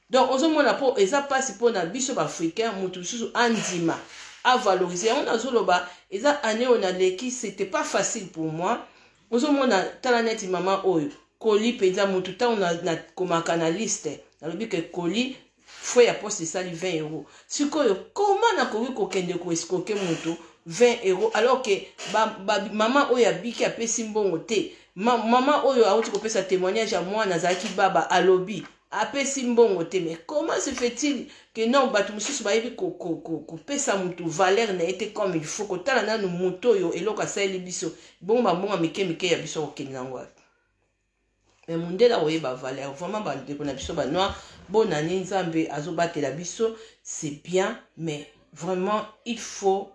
Donc ozomona mpo eza mpasi mpo na biso baafricain, motu mosusu andima avaloriser yango. Nazoloba eza année oyo naleki, c'était pas facile pour moi. Ozomona, tala neti mama oyo koli mpenza motu, ntango nakomaka na liste, nalobi ke koli frais ya poste esali 20 euro. Sikoyo koma nakoki kokende koescroquer motu 20 euro, alors ke mama oyo abiki apesi mbongo te? Mama oyo awuti kopesa témoignage ya mwana azalaki baba, alobi apesi mbongo te. Mais comment se fait-il que non, bato mosusu bayebi kopesa motu valeur na ye te comme il faut, kotala nanu motu oyo eloko asaleli biso bongo, bambongo mike mike ya biso kokende nango wapi? Mais mondele akoyeba valeur. Vraiment, bandeko na biso banoir, bonani Nzambe azobatela biso, c'est bien, mais vraiment il faut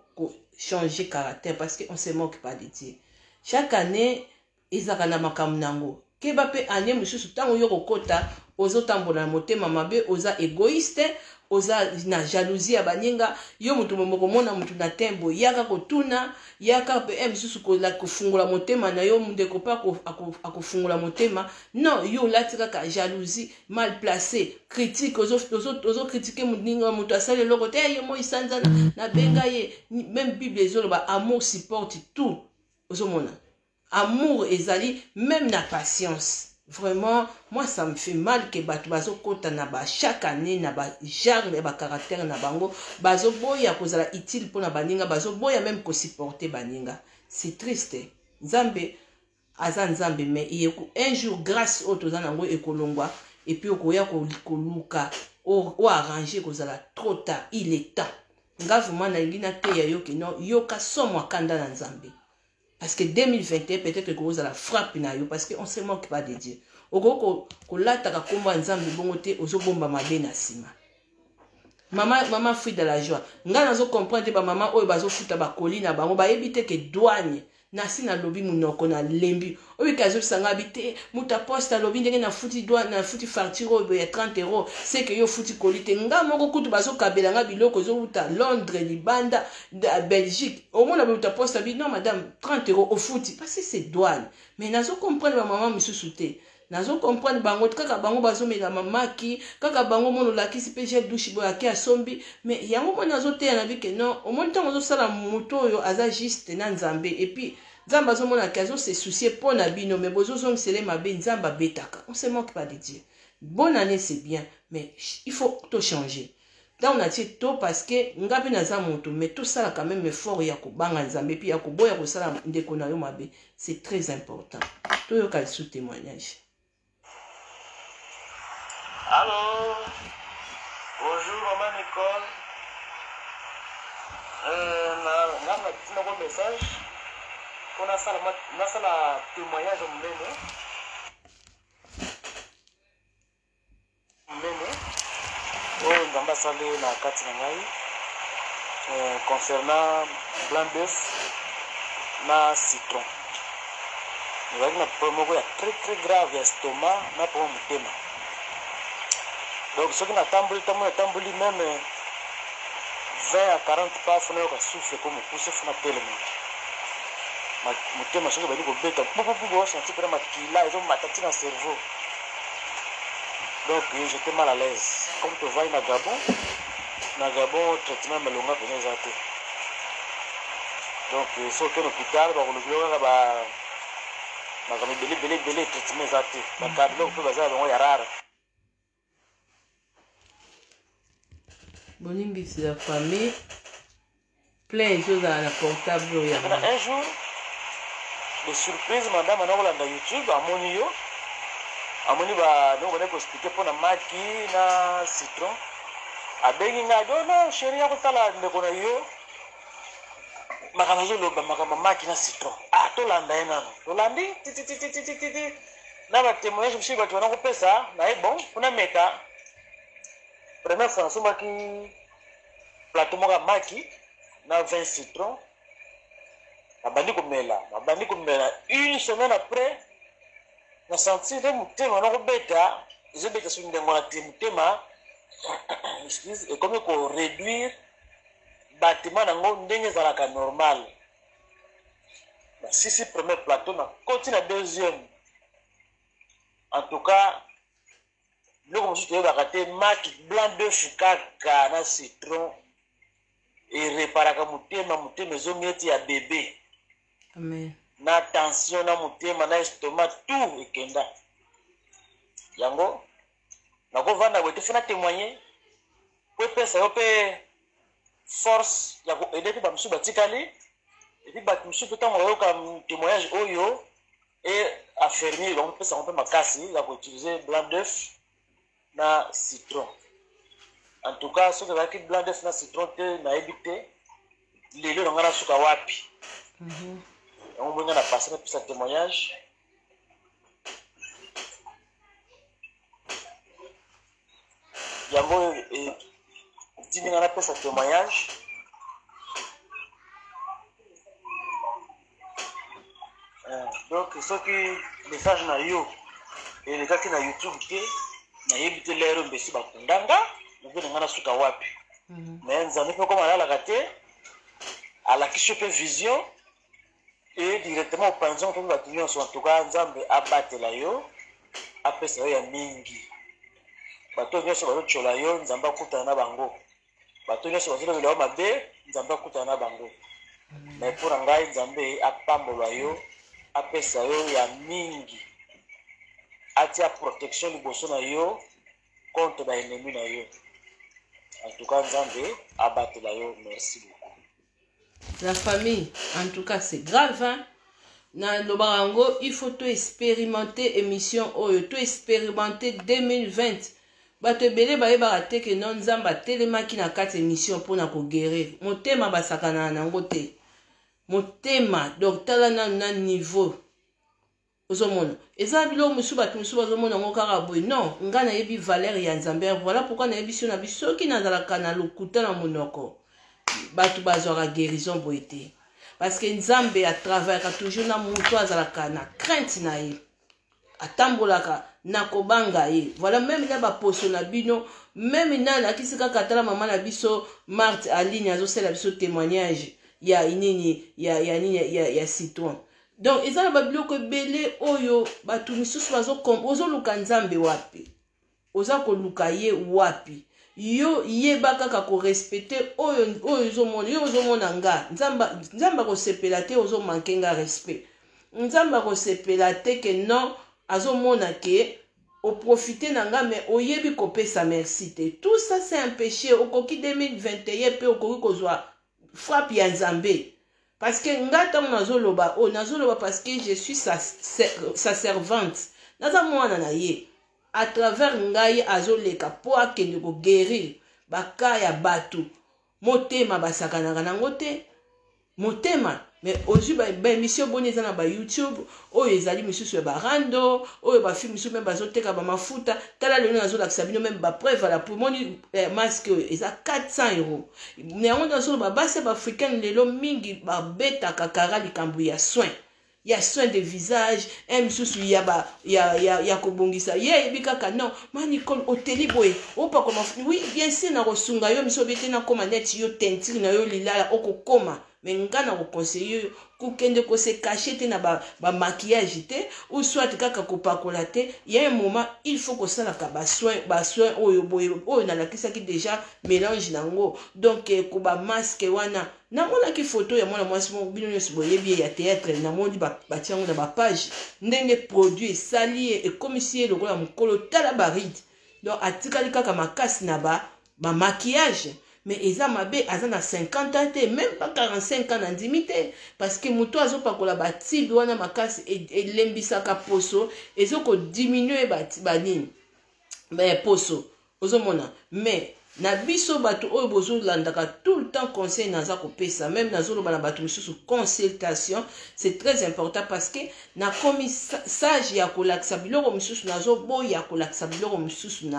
changer caractère, parce que on se moque pas de Dieu. Chaque année ezalaka na makambo nango. Keba mpe année mosusu ntango yo kokota, ozotambola na motema mabe, oza égoïste, oza na jalousie ya baninga. Yo motu mokomona motu na tembo, yaka kotuna, yaka mpe mosusu kofungola motema na yo, ndeko mpe akofungola motema. Non, yo olati kaka jalousie mal placé, critique, ozocritiquer moninga, moto asali eloko te, ye moi sanza nabenga ye. Même Bible ezoloba amour supporte tout. Ozomona amour ezali même na patience. Vraiment, moi ça me fait mal ke bato bazokɔta na ba chaque année na bagenre ya bacaractère na bango, bazoboya kozala utile mpona baninga, bazoboya même kosupporter baninga. C'est triste. Nzambe aza Nzambe, mais un jour grâce oyo toza nango ekolongwa, et puis okoya koluka oarranger, kozala trop tard. Il est temps. Nga vraiment nalingi nateya yo ke non, yoka somo akanda na Nzambe, parce que 2021 peut-être ekozala frappe na yo, parce que on se moque pas de Dieu. Okoki kolataka nkombo ya Nzambe bongo te, ozobomba mabe na nsima. Mama, mama Frida la Joie, ngai nazocomprendre te bamama oyo bazofuta bakoli na bango, bayebi te ke douane. Nasi nalobi munoko nalembi. Oyo ke azobisa nga bi te moto ya poste alobi ndenge nafuti droit, nafuti facture oyo boye ya 30 euros, c'est que yo ofuti colis te. Nga moko kutu bazokabela nga biloko ezowuta Londres, libanda, Belgique. Omona boye moto ya poste abi non madame 30 euros ofuti parce que c'est douane. Mais nazo comprendre ba mama misusu te. Nazo comprendre bango kaka bango bazomela mamaki kaka bango mona olakisi mpe gel douche boye ake asombi mais yango moni azoteya na bi ke non omoni ntango ozosala moto oyo aza juste na Nzambe et puis Nzambe azomona ke azo se soucier mpo na bino mais bozozongisele mabe Nzambe abetaka. On se moque pas de Dieu. Bonne année c'est bien mais il faut to changer. Ntango natie to parce que nga mpe naza moto mais tosala quand même effort ya kobanga Nzambe puis ya koboya kosala ndeko na yo mabe, c'est très important. Toyoka lisusu témoignage. Allô, bonjour maman Nicole. Na nga natina ko message mpo nasala témoignage monene monene oyo Nzambe asali na kati na ngai concernant blanc d'œuf na citron. Nazalaki na problème moko ya très très grave ya estomac na problème motema. Donc soki natamboli tamboli natamboli meme 20 à 40 pas fo nayoka souffle ko mokuse fo natelema. Motema soki ebandi kobeta pupupu osanti mpena makila ezomata ti na cerveau. Donc j'étais mal à l'aise. Comme tovandi na Gabon, na Gabon traitement malonga mpenza eza te. Donc soki okende hôpital bakolobela kaka ba makambo ebele ebele ebele, traitement eza te. Baka biloko mpe baza na bango ya rare. Bolimbisi la famille, plein ezozala na portable oyo ya un jour de surprise, madame ana kolanda YouTube, amoni yo, amoni ba ndenge bande koexpliquer mpona maki na citron, abengi ngai: "Do non chéri, ya kotala ndeko na yo makambo azoloba, makambo maki na citron." Ah, tolanda ye nano, tolandi titititititi na batémoignage mosusu bato bana kopesa na ye. Bon, mpona meka première fois, nasombaki plateau moko ya maki na 20 citron, nabandi komela, nabandi komela. Une semaine après, na sentir nde motema nakobeta, ezobeta soki ndenge wana te. Motema, excuse, ekomi koréduire battement nango ndenge ezalaka normal. Nasisi premier plateau, nakoti na deuxième. En tout cas biloko mosusu toyebaka te, maki, blanc d'œuf kaka na citron ereparaka motema. Motema ezongi neti ya bebe. Amen. Na tension na motema na estomac, tout ekenda. Yango nakovanda boye te, fo na témoigner po epesa yo mpe force ya koaider mpe bamosusu batikali. Et puis bato mosusu mpe ntango bayoka témoignage oyo e affermir bango, mpesa bango mpe makasi ya koutiliser blanc d'œuf na citron. En tout cas soki ezalaki blanc d'œuf na citron te, nayebi te lelo na ngai nasuka wapi. Yango mbonga na passe napesa témoignage. Yango etindi ngai napesa témoignage. Donc soki message na yo elekaki na YouTube te, nayebi te lero mbesi bakundanga obe na ngai nasuka wapi. Mais Nzambe mpe koma alalaka te, alakisi yo mpe vision e directement opanzi yango mpe bato nyonso. En tout cas Nzambe abatela yo, apesa yo ya mingi. Bato nyonso bazotyola yo, Nzambe akutana na bango. Bato nyonso bazolobela yo mabe, Nzambe akutana na bango. Mais mpo na ngai, Nzambe apambola yo, apesa yo ya mingi, atia protection liboso na yo contre baennemi na yo. En tout cas Nzambe abatela yo, merci beaucoup. La famille, en tout cas c'est grave, hein? Nalobaka yango, il faut to expérimenter émission oyo, to expérimenter 2020. Bato ebele bayebaka te ke no Nzambe atelemaki na kati émission mpona koguérir motema. Basakanaka nango te motema. Donc tala nanu na niveau ozomona eza biloko mosusu, bato mosusu bazomona yango kaka boye. Non, ngai nayebi valeur ya Nzambe. Voilà pourquoi nayebi so na biso, soki nazalaka na lokuta na monoko, bato bazwaka guérison boye te. Parce que Nzambe atravaillaka toujours na moto azalaka na crainte na ye, atambolaka na kobanga ye. Voilà, meme na baposo na bino, meme na alakisi kaka. Tala mama na biso Marte Aline azosala biso témoignage ya nini, ya nini, ya citron. Donc eza na babiloko ebele oyo bato misusu ozoluka Nzambe wapi, oza koluka ye wapi. Yo yeba kaka korespecter oyo oyo ozomona. Yo ozomona nga, Nzambe akosepela te. Ozomanquer nga respect, Nzambe akosepela te. Ke non, azomona ke oprofiter na nga, mais oyebi kopesa merci te. Tout ça, c'est un péché. Okoki 2021 mpe okoki kozwa frappe ya Nzambe, parce que nga, ntango nazoloba oyo, nazoloba parce que je suis sa servante. Naza mwana na ye. À travers ngai azoleka mpo akende koguérir baka ya bato. Motema basakanaka nango te, motema. Mais ozwi baémission boni eza na baYouTube oyo ezali misusu ya barando oyo, bafilms misusu, meme bazoteka bamafuta. Tala lelo nazolakisa bino meme bapreuve ala moni eh, masque oyo eza 400 euro. Yango nazoloba, basi ya baafricaine lelo mingi babetaka kara likambo ya soin, ya soin de visage, e misusu ya, ba, ya, ya, ya kobongisa. Ye ayebi kaka non, ma Nicole, oteli boye, opakoma. Oui, bien sûr, na kosunga yo. Miso obi te, nakóma neti yo, teinture na yo lilala okokóma. Mais nga na koconseiller yo kokende kose cacher te na bamaquillage ba te, ou soit kaka kopakola te. Ya un moment, il faut kosalaka basoin, basoin oyo boye oyo nalakisaki déjà mélange nango. Donc ko bamasque wana, namonaki foto ya mwana mwasi moko, bino nyonso boyebi ye, ya théâtre. Namoni batia yango na bapage, ndenge produit esali ye, ekomisi ye lokola mokolo. Tala barides. Donc atikali kaka makasi na bamaquillage ba, mais eza mabe. Aza na 50 ans te, même pas 45 ans, nandimi te, parce que moto azopakola batibe wana makasi, elembisaka poso, ezokodiminuer banini, poso ozomona. Mais na biso bato oyo bozolandaka tout le temps conseil naza kopesa, même nazoloba na bato mosusu, consultation, c'est très important, parce que nakomi sage ya kolakisa biloko mosusu, nazoboya kolakisa biloko mosusu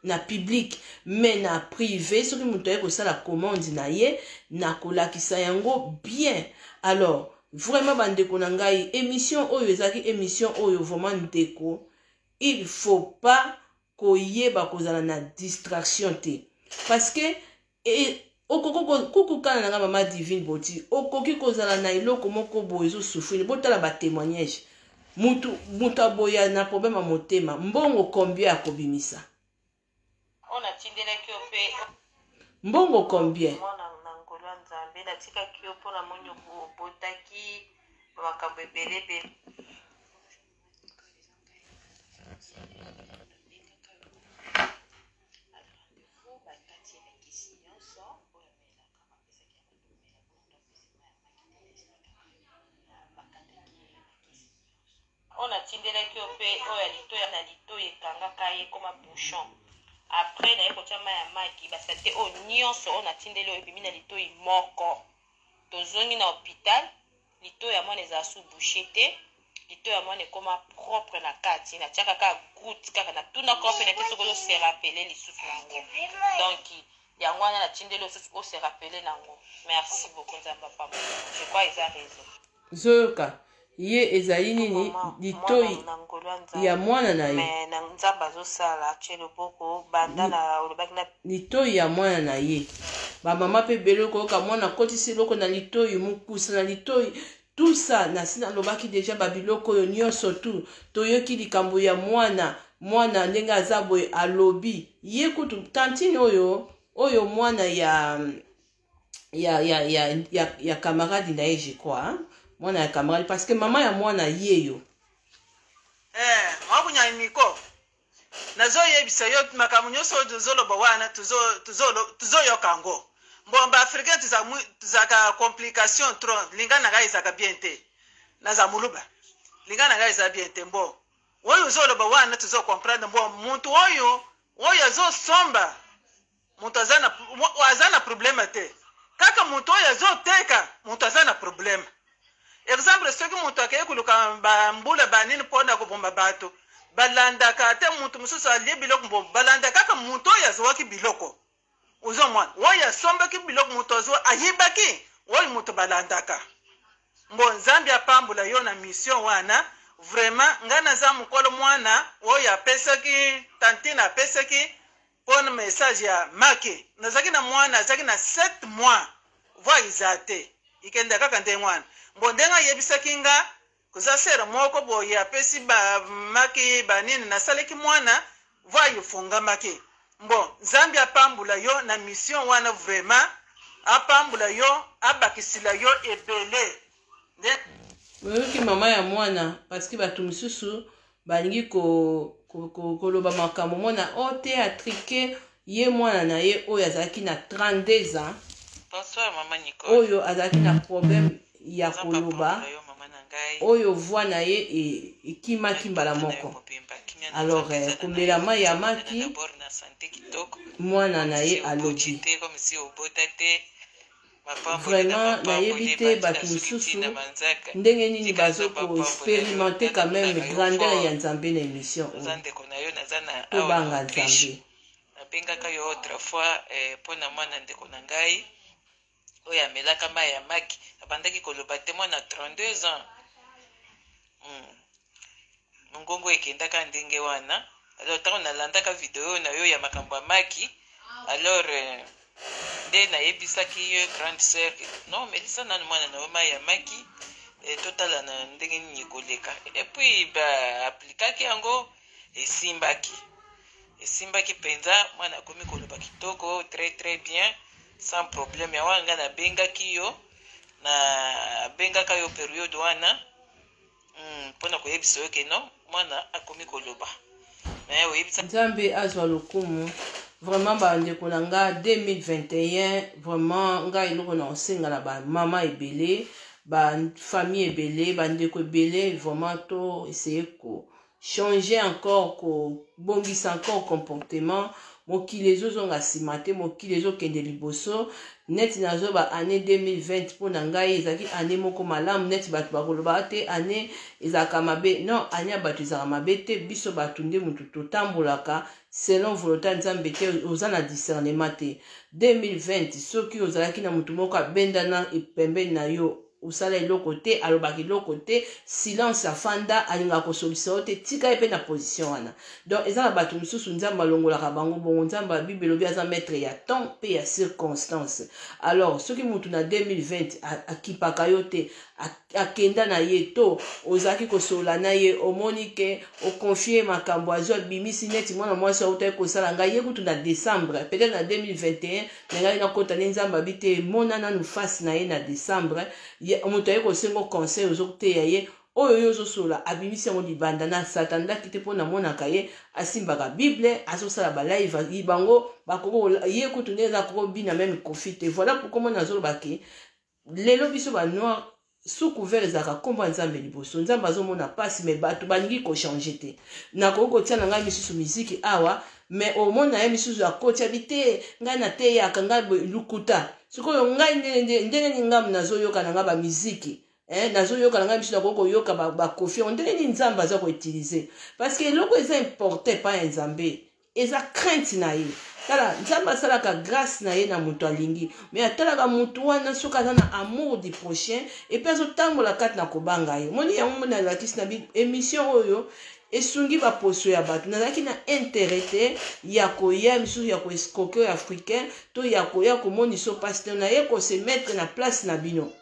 na public. Mais na privé, soki moto aye kosala commande na ye, nakolakisa yango bien. Alors vraiment, bandeko na ngai, émission oyo ezalaki émission oyo vraiment, ndeko, il faut pas koyeba kozala na distraction te, parce que okoki kukukana na nga mama Divine Boti, okoki kozala na eloko moko boye ezosouffrir. Botala batémoignage, mutu mutu aboya na problème ya motema, mbongo combien akobimisa? Oyo natindelaki yo mpe. Mbongo combien? Mwana na ngolu ya Nzambe, natikaki yo mpo namoni obotaki makambo ebele ebele. Oyo natindelaki yo mpe, oyo ya litoi, na litoi ekangaka ye, ekoma bouchon. Après naye kotia mai ya maki, basaleté oyo nyonso oyo natindeli oyo ebimi na litoi moko. Tozongi na hôpital, litoi ya mwana ezala sous bouché te, litoi ya mwana ekoma propre na kati. Natiaka kaka goutte kaka, natunaka mpe na te soki ozose rappeler lisusu nango. Donc yango wana natindeli oyo susu, ose rappeler nango. Merci beaucoup, Nzambe apambola. Je crois eza réseau. Zoyoka ye, ezali nini? Litoi na ngolu ya Nzambe ya mwana na ye. Mais na Nzambe azosala, atie loboko banda na olobaki na Litoi ya mwana na ye. Bamama mpe ebele, okoyoka mwana akotisi eloko na litoi, mokusa na litoi, tout ça. Nasi nalobaki déjà babiloko oyo nyonso tu. Toyoki likambo ya mwana, mwana ndenge aza boye, alobi ye kutu tantine oyo oyo mwana ya camarade na ye, je crois, hein? Mwana ya camarade, parce que mama ya mwana ye yo. Eh, mwakunyani Niko, nazoyebisa yo makambo nyonso oyo tozoloba wana, tuzoyoka yango. Bon, baafricain tuzalaka complication trop. Linga na ngai ezalaka bien te, naza moluba, linga na ngai eza bien te. Mbo oyo ozoloba wana, tuzocomprendre. Mbo muntu oyo oyo azosomba, moto aza na problème te. Kaka moto oyo azoteka, moto aza na problème. Exemple, soki moto akei koluka bambula banini mpona koboma bato, balandaka te moto mosusu alie biloko. Mbo balanda kaka moto oyo azwaki biloko, ozomona, oyo asombaki biloko, moto azwa ayibaki, oyo moto balandaka. Mbo Nzambe apambola yo na mission wana vraiment nga naza mukolo mwana oyo apesaki tantine apesaki pona message ya maki nazalaki na mwana azalaki na 7 mois voix eza te ikenda kaka ndenge wana mbo ndenge ayebisaki nga koza sere moko boye apesi ba maki banini nasalaki mwana voix efungamaki mbo Nzambe apambola yo na mission wana vraiment apambola yo abakisila yo ebele nde. Oyoki mama ya mwana parce que bato mosusu balingi koloba ko, ko, ko makambo mona o oh, te atrike ye mwana na ye oyo azalaki na 32 ans. Bonsoir, Mama Nicole. Oyo azalaki na problème ya koloba, oyo voix na ye ekimaki mbala moko. Alors eh, komela mai ya maki, mwana na ye alobi vraiment nayebi te bato mosusu ndenge nini bazo koexperimente quand même grandeur ya Nzambe na émission oyo. Tobanga Nzambe. Nabengaka yo autrefois mpo na mwana ndeko na ngai oyo amelaka mai ya maki, abandaki koloba te, mwana 32 ans. Mongongo ekendaka ndenge wana. Alors ntango nalandaka video na yo ya makambo ya maki, alors nde nayebisaki ye grande sœur: non, melisa nanu mwana na yo mai ya maki, totala na ndenge nini ekoleka. Et puis baaplikaki yango, esimbaki, esimbaki mpenza. Mwana akomi koloba kitoko, très très bien, sans problème. Yango wana ngai nabengaki yo, nabengaka yo période wana mpona koyebisa yo ke non, mwana akomi koloba. Mais oyebisa Nzambe azwa lokumu. Vraiment, bandeko na nga, 2021 vraiment ngai eloko na kosenga na bamama ebele, bafamille ebele, bandeko ebele, vraiment to essaye ko changer encore, kobongisa encore comportement. Mokili ezozonga nsima te, mokili ezokende liboso. Neti nazoba année 2020, mpo na ngai ezalaki année moko malamu. Neti bato bakolobaka te année ezalaka mabe, non, année ya bato ezalaka mabe te. Biso bato nde motu totambolaka selon volonté ya Nzambe te, oza na discernement te. 2020, soki ozalaki na motu moko abendana pembeni na yo, osala eloko te, alobaka eloko te, silence, afanda, alingaka kosolisa yo te, tika ye mpe na position wana. Donc eza na bato mosusu Nzambe alongolaka bango bongo. Nzambe ya Bible elobi aza maître ya temps mpe ya circonstance. Alors soki motu na 2020 akipaka yo te, akenda na ye, to ozalaki kosolola na ye, omoni ke oconfie makambo, azwi, abimisi, neti mwana mwasi autaki kosala ngai ye kutu na décembre peut-être na 2021, na ngai nakota nde Nzambe abi te, mona nanu face na ye na décembre. Moto aye kosenga conseil, ozoteya ye oyo yo ozosolola, abimisi yango libanda. Na satandaki te, mpo namonaka ye asimbaka Bible, azosala balive bango bakoko ye kutu nde eza koko bina même Kofi te. Voilà pourquoi mona azoloba ke lelo biso banoir, sous couvert ezalaka nkombo ya Nzambe liboso. Nzambe azomona mpasi, mais bato balingi kochange te. Nakoki kotia na ngai misusu miziki awa, mais omona ye misusu akotia bi te, ngai nateyaka ngai lukuta. Sikoyo ngai ndenge nini ngambu nazoyoka na ngai bamiziki, nazoyoka na ngai misu, nakoki koyoka bakofi yango, ndenge nini Nzambe aza koutiliser? Parce que eloko eza important epai ya Nzambe eza crainte na ye. Tala, Nzambe asalaka grâce na ye na moto alingi, mais atalaka motu wana soki aza na amour du prochain et puis azotambola kati na kobanga ye. Moni yango moni alakisi na émission oyo esungi baposo ya bato. Nazalaki na intérêt te ya koya misusu ya koescroquer oyo africain to ya koya komonisa mpasi te. Naye kose mettre na place na bino.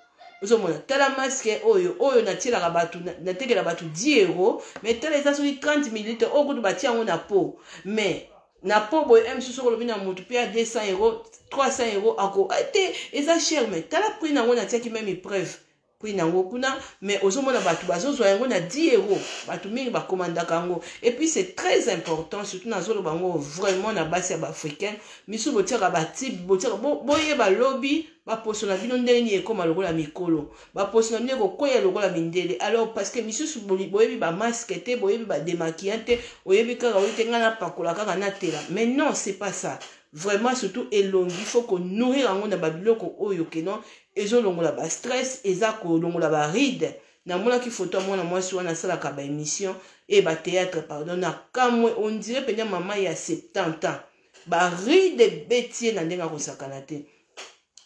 Ozomona, tala masque oyo natielaka bato, natekela bato 10 euro, mais tala, eza soki 30 millilitre. Oyo kutu batia yango na po, mais na po boye mosusu okolobi na motu mpe ya 200 euro, 300 euro, ako te, eza cher. Mais tala prix nango, natiaki même preuve prix nango kuna, mais ozomona bato bazozwa yango na 10 euro, bato mingi bakomandaka yango. Et puis c'est très important, surtout nazoloba yango vraiment na basi ya baafricaine misusu, botiaka batibe, botiaka, boyeba lobi baposo na bino ndenge nini ekóma lokola mikolo, baposo na bino ekokwea lokola mindele. Alors parce que misusu boyebi bamasque te, boyebi badémaquillant te, oyebi kaka oyi te, ngai napakola kaka natela. Mais non, c'est pas ça vraiment. Surtout elongi, faut konourrir yango na babiloko oyo keno ezolongola bastress, eza kolongola baride. Namonaki foto ya mwana mwasi wana asalaka baémission e bathéâtre, pardon, na kamwe, on dirait mpenza mama ya 70 ans, baride ebeti ye na ndenge akosakana te.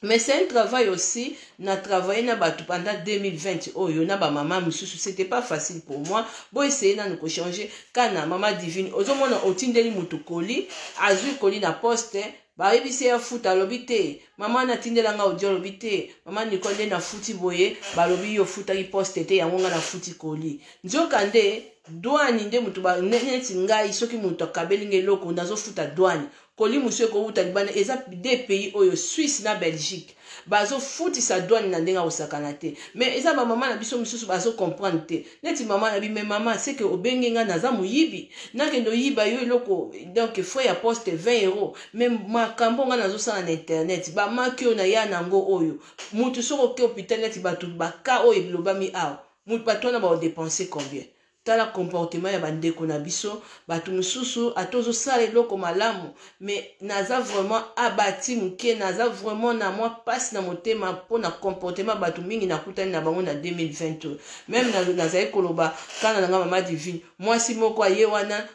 Mais c'est un travail aussi. Na travaille na bato pendant 2020 oyo na bamama mosusu, c'était pas facile pour moi. Boessaye nanu kochanger kana. Mama Divine, ozomona otindeli motu koli, azwi koli na poste, bayebisi ye afuta, alobi te. Mama natindelanga audio, alobi te: "Mama Nicole, nde nafuti boye." Balobi: "Yo ofutaki poste te, yango nga nafuti koli." Nzoka nde douane nde motu neti ngai, soki moto akabeli nga eloko, nazofuta douane. Koli mosusu ekowuta libanda, eza deux pays oyo, Suisse na Belgique, bazofutisa douane na ndenge akosakana te. Mais eza bamama na biso mosusu bazocomprendre te. Neti mama na bi: "Me mama, seke obenge nga naza moyibi, nakende oyiba yo eloko." Donc frais ya poste 20 euro. Mais makambo nga nazosala na internet, bamaki oyo naya nango oyo, mutu soki oke hôpital, neti bato baka oyo elobami awa, bato wana baodepense combien? Tala comportement ya bandeko na biso, bato mosusu. Ata ozosala eloko malamu, mais naza vraiment abati moke, naza vraiment na mwa mpasi na motema mpona comportement bato mingi nakutani na bango na 2020. Même nazali koloba kana na nga, Mama Divine, mwasi moko aye wana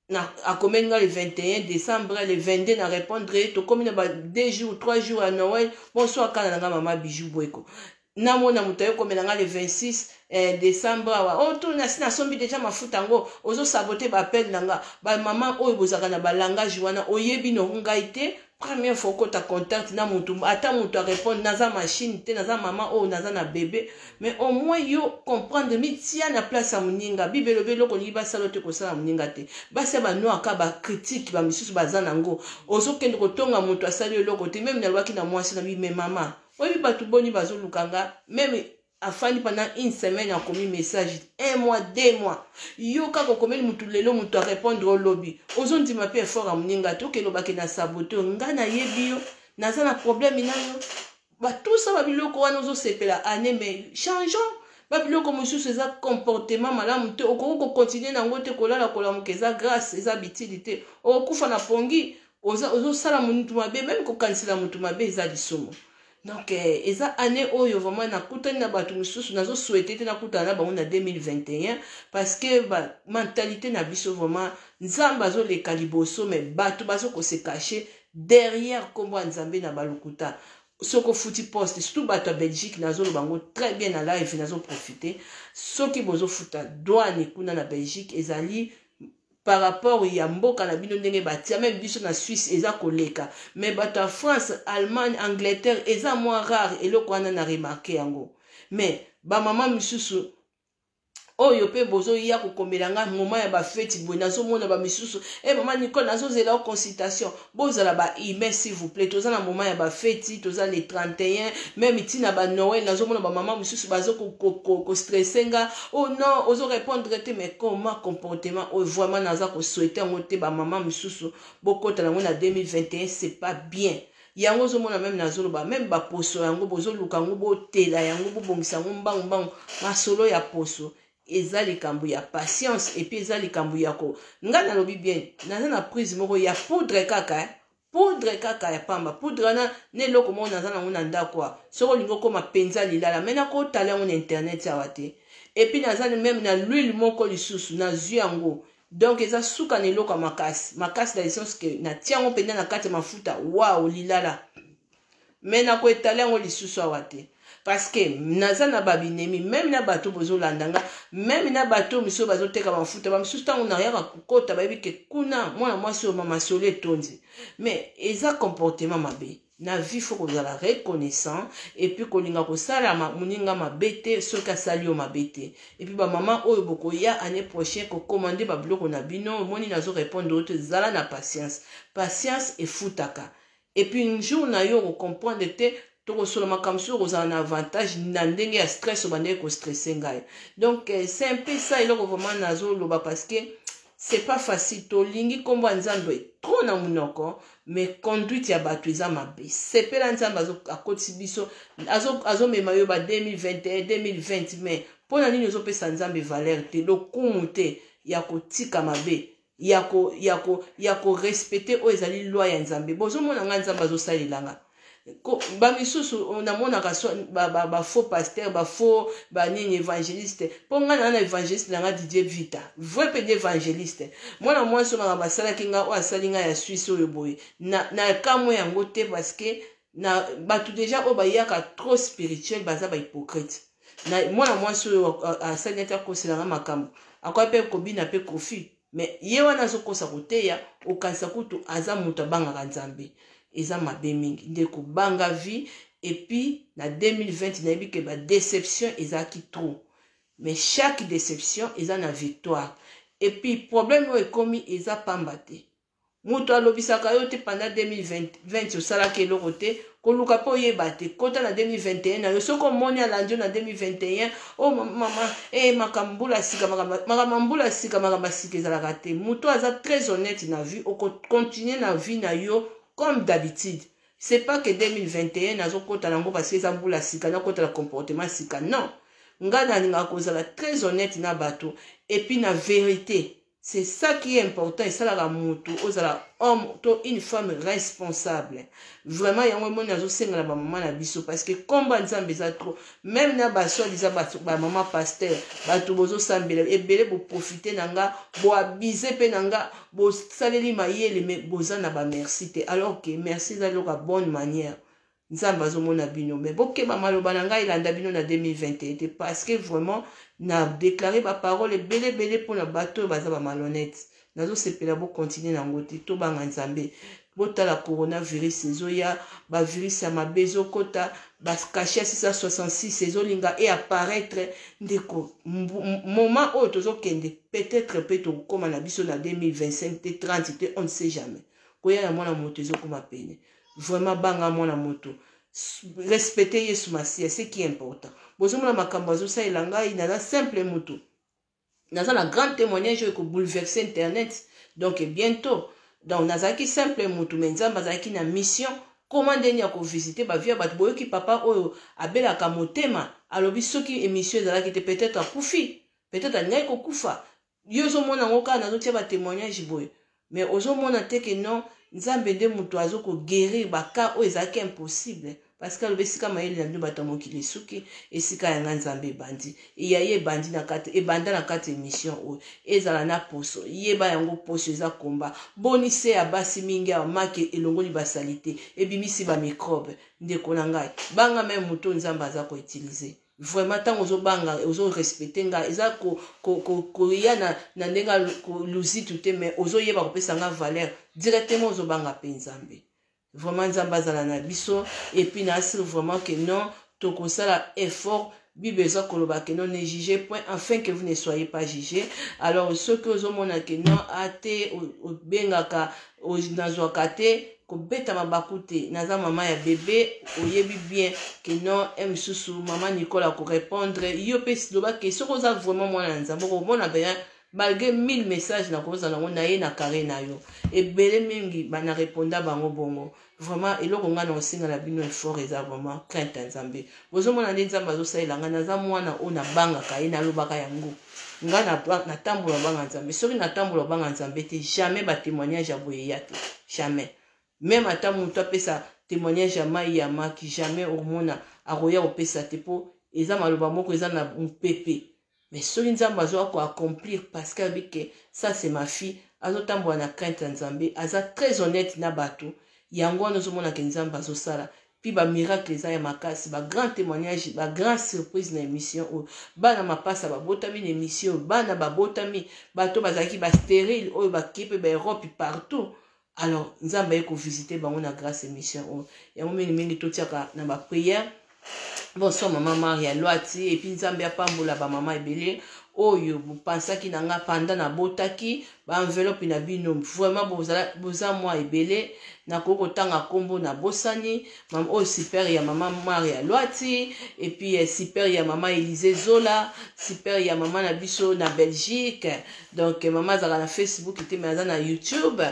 na akomeli nga le 21 décembre, le 22 na répondre. Tokomi na ba 2 jours, 3 jours ya Noël. Bonsoir kana na nga, Mama Bijou Bweko. Namona moto ayokomela nga le 26 décembre awa: "O oh, tu nasi nasombi deja mafuta yango, ozosabote baappel na nga." Bamama oyo bozalaka na balangage wana, oyebi noko ngai te. Première fois okota contact na motu, ata moto arépondre, naza machine te, naza mama oyo naza na bébé. Mais au moins yo comprendre, mitia na place ya moninga. Bible elobi: eloko olingi basala te, kosala moninga te. Basi ya banoaka bacritique, bamisusu baza nango. Ozokende kotonga moto asali eloko te. Même nalobaki na mwasi na bi: "Me mama, oyebi bato boni bazoluka nga?" Même afandi pendant une semaine, akomi message, un mois, 2 mois. Yo kaka okomeli mutu lelo, moto arépondre olobi, ozondima mpe effort ya moninga te. Okelobaki na sabote nga, nayebi yo, naza na problème na yo. Batusa babiloko wana, ozosepela ane. Mais changeons babiloko mosusu, eza comportement malamu te. Okoki kocontinue nango te. Kolala kolamuka eza grâce, eza bitili te. Okokufa na pongi, ozosala mutu mabe. Même kokanisela mutu mabe eza lisumu. Donc eza année oyo vraiment nakutani na bato mosusu, nazosouhaite te nakutana na bango na 2021, parce que bamentalité na biso vraiment, Nzambe azoleka liboso, mais bato bazokose cacher derrière nkombo ya Nzambe na balukuta. Soki ofuti poste, surtout bato ya Belgique, nazoloba yango très bien na live, nazoprofite. Soki bozofuta douane kuna na Belgique, ezali par rapport ya mboka na bino ndenge batia. Même biso na Suisse eza koleka, mais bato ya France, Allemagne, Angleterre, eza mwa rare eloko wana na remarke yango. Mais bamama misusu oyo mpe bozoya kokomela nga moment ya bafeti boye, nazomona bamisusu: "E mama Nicole, nazozela o consultation." Bozala bahumain, s'il vous plaît. Toza na moment ya bafeti, toza le 31, même ntina banoël. Nazomona bamama mosusu bazo kostresser nga: "Oh non, ozorépondre te." Mais comment comportement oyo vraiment naza kosouhaite yango te. Bamama mosusu bokota nango na 2021, c'est pas bien. Yango ozomona, même nazoloba, même baposo yango bozoluka yango, botela yango, bobongisa yango mbangu mbangu. Masolo ya poso eza likambo ya patience, et puis eza likambo ya ko ngai nalobi bien. Naza na prise moko ya poudre kaka, eh? Poudre kaka ya pamba, poudre wana na eloko moko naza nango na ndako awa. Soki olingi okóma mpenza lilala, me nakotala yango na internet awa te. Et puis naza même na l'huile moko lisusu, nazwi yango. Donc eza suka na eloko ya makasi makasi, na licence ke natia yango mpenza na kati ya mafuta, wow, lilala. Me nakoetala yango lisusu awa te, parce que naza na babinemi. Même na bato bozolanda nga, même na bato misusu bazoteka mafuta, bamisusu ntango nayaka kokota, bayebi ke kuna mwana mwasi oyo masolo etondi. Mais eza comportement mabe na vie. Faut kozala reconnaissant et puis kolinga kosala moninga mabe te soki asali yo mabe te. Et puis bamama oyo bokoya année prochaine kokomande babiloko na bino, omoni nazorépondre oyo te. Zala na patience, patience efutaka. Et puis un jour na yo okocomprendre te, tokosola makambo soki okozala na avantage na ndenge ya stress obandeki kostresser ngai. Donc c'est un peu ça eloko vraiment nazoloba, parce que c'est pas facile. Tolingi nkombo ya Nzambe trop na monoko, mais conduite ya bato eza mabe. Sepela, Nzambe akotisi biso, azomema yo ba 2021, 2020, mais mpo na nini ozopesa Nzambe valeur te, lokumu te, ya kotika mabe, ya korespecte oyo ezali loi ya Nzambe? Bozomona ngai, Nzambe azosalelanga. Bamisusu namonaka bafaux pasteur, bafaux banini, évangéliste. Mpo ngai naa na évangéliste na nga, Didier Vita, vrai mpenza évangéliste. Mwana mwasi oyo makambo asalaki nga, oyo asali ngai ya Suisse oyo boye, na kamwe yango te, parce que Na bato deja oyo bayaka trop spirituel baza ba hypocrite. Na mwana mwasi oyo asali neti akosela nga makambo, akoki mpe kobina mpe Kofi, mais ye wana azokosa koteya, okanisa kutu aza moto abangaka Nzambe. Eza mabe mingi nde kobanga vie. Et puis na 2020 nayebi ke ba déception ezalaki trop, mais chaque déception eza na victoire. Et puis problème oyo ekomi eza pamba te. Moto alobisaka yo te pendant 2020 osalaki eloko te, koluka mpe oyeba te. Kota na 2021 na yo, soki omoni alandi yo na 2021, o oh, mama eh, makambo mbula sika, makambo mbula sika, makambo ya sika ezalaka te. Moto aza très honnête na vie, okocontinue na vie na yo comme d'habitude. C'est pas que 2021 nazokota nango parce que eza mbula sika, nakota na comportement sika. Non, ngai nalingaka kozala très honnête na bato et puis na vérité. C'est ça qui est important. Esalaka mutu ozala homme to une femme responsable. Vraiment, yango emoni nazosenga na bamama na biso, parce que komba Nzambe eza trop. Même na basoi-disant bamama pasteur, bato bozosambela ebele, boprofite na nga, boabize mpe na nga, bosaleli mayele, mais boza na bamerci te, alors que merci eza eloko ya bonne manière. Nzambe azomona bino, mais bokeba, maloba na ngai elanda bino na 2021 te, parce que vraiment na déclaré baparole ebele ebele mpona bato oyo baza bamalhonnête. Nazosepela bokontinue nango te. Tobanga Nzambe. Botala coronavirus ezoya, bavirus ya mabe ezokota, bacachet ya 666 ezolinga e apparaître. Ndeko, moment oyo tozokende, peut-être mpe tokokóma na biso na 2025 te, 30 te, on ne sait jamais. Koya ya mwana moto ezokóma pene. Vraiment, banga mwana moto, respecte Yesu Masiya, ce qui est important. Bozomona makambo azosalela ngai, naza simple moto, naza na grand témoignage oyo ekobouleverse internet. Donc bientôt. Donc nazalaki simple motu, mais Nzambe azalaki na mission koma ndeni ya kovisite bavie ya bato. Boyoki papa oyo abelaka motema, alobi soki émission ezalaki te, peut-être akufi, peut-être alingaki kokufa. Yo ozomona yango kaka nazotia batémoignage boye, mais ozomona te ke non, Nzambe nde moto azokoguérir bacas oyo ezalaki impossible, parce que alobi esika mayele na bino bato ya mokili esuki, esika yanga Nzambe ebandi. Eya ye ebandi na kati, ebanda na kati émission oyo ezala na poso. Yeba yango, poso eza komba boni se ya basi mingi awa. Maki elongoli basali te, ebimisi bamicrobe. Ndeko na ngai, banga me moto Nzambe aza koutiliser. Vraiment, ntango ozobanga, ozorespecte ngai, eza koya ko, ko, ko, na ndenge luzitu te, mais ozoyeba kopesa nga valeur directement, ozobanga mpe Nzambe. Vraiment, Nzambe azala na biso. Et puis naasire vraiment que non, tokosala effort. Bible eza koloba ke non, ne jugez point afin que vous ne soyez pas jugé. Alors soki ozomona ke non, ate obengaka, nazwaka te, kobeta mabaku te. Naza mama ya bebe, oyebi bien ke non, e mosusu mama Nicole akorépondre yo mpe. Loba ke soki oza vraiment mwana na Nzambe, okomona bien malgré 1000 messages nakozala nango na ye na carré na yo ebele mingi, na réponda bango bongo. Vraiment, eloko ngai na kosenga na bino, effort eza vraiment crainte ya Nzambe. Bozomona nde Nzambe azosalela ngai. Naza mwana oyo nabangaka ye, nalobaka yango. Ngai natambola banga Nzambe. Soki natambola banga Nzambe te, jamais batémoignage ya boye eya te, jamais. Même ata moto apesa témoignage ya mai ya maki, jamais omona akoya kopesa te, mpo eza maloba moko eza na mopepe. Mais soki Nzambe azoka koaccomplir, parce que alobi ke ça, c'est ma fille, azotambola na crainte ya Nzambe, aza très honnête na bato, yango wana ozomonaka Nzambe azosala. Puis bamiracle eza ya makasi, bagrand témoignage, bagrand surprise na émission oyo. Bana mapasa babotami na émission oyo, bana babotami, bato bazalaki bastérile oyo bakie mpe baEurope partout. Alors Nzambe aye kovisite bango na grâce émission oyo. Yango mingimingi totiaka na baprière. Bonsoir mama Maria Lwati. Et puis Nzambe apambola bamama ebele oyo bopansaki na nga panda nabotaki. Baenveloppe na bino vraiment boza mwa ebele, nakoki kotanga nkombo, nabosani. Oyo super ya mama Maria Lwati, et puis super ya mama Élise Zola, super ya mama na biso na Belgique. Donc mama azalaka na Facebook te, mais aza na YouTube.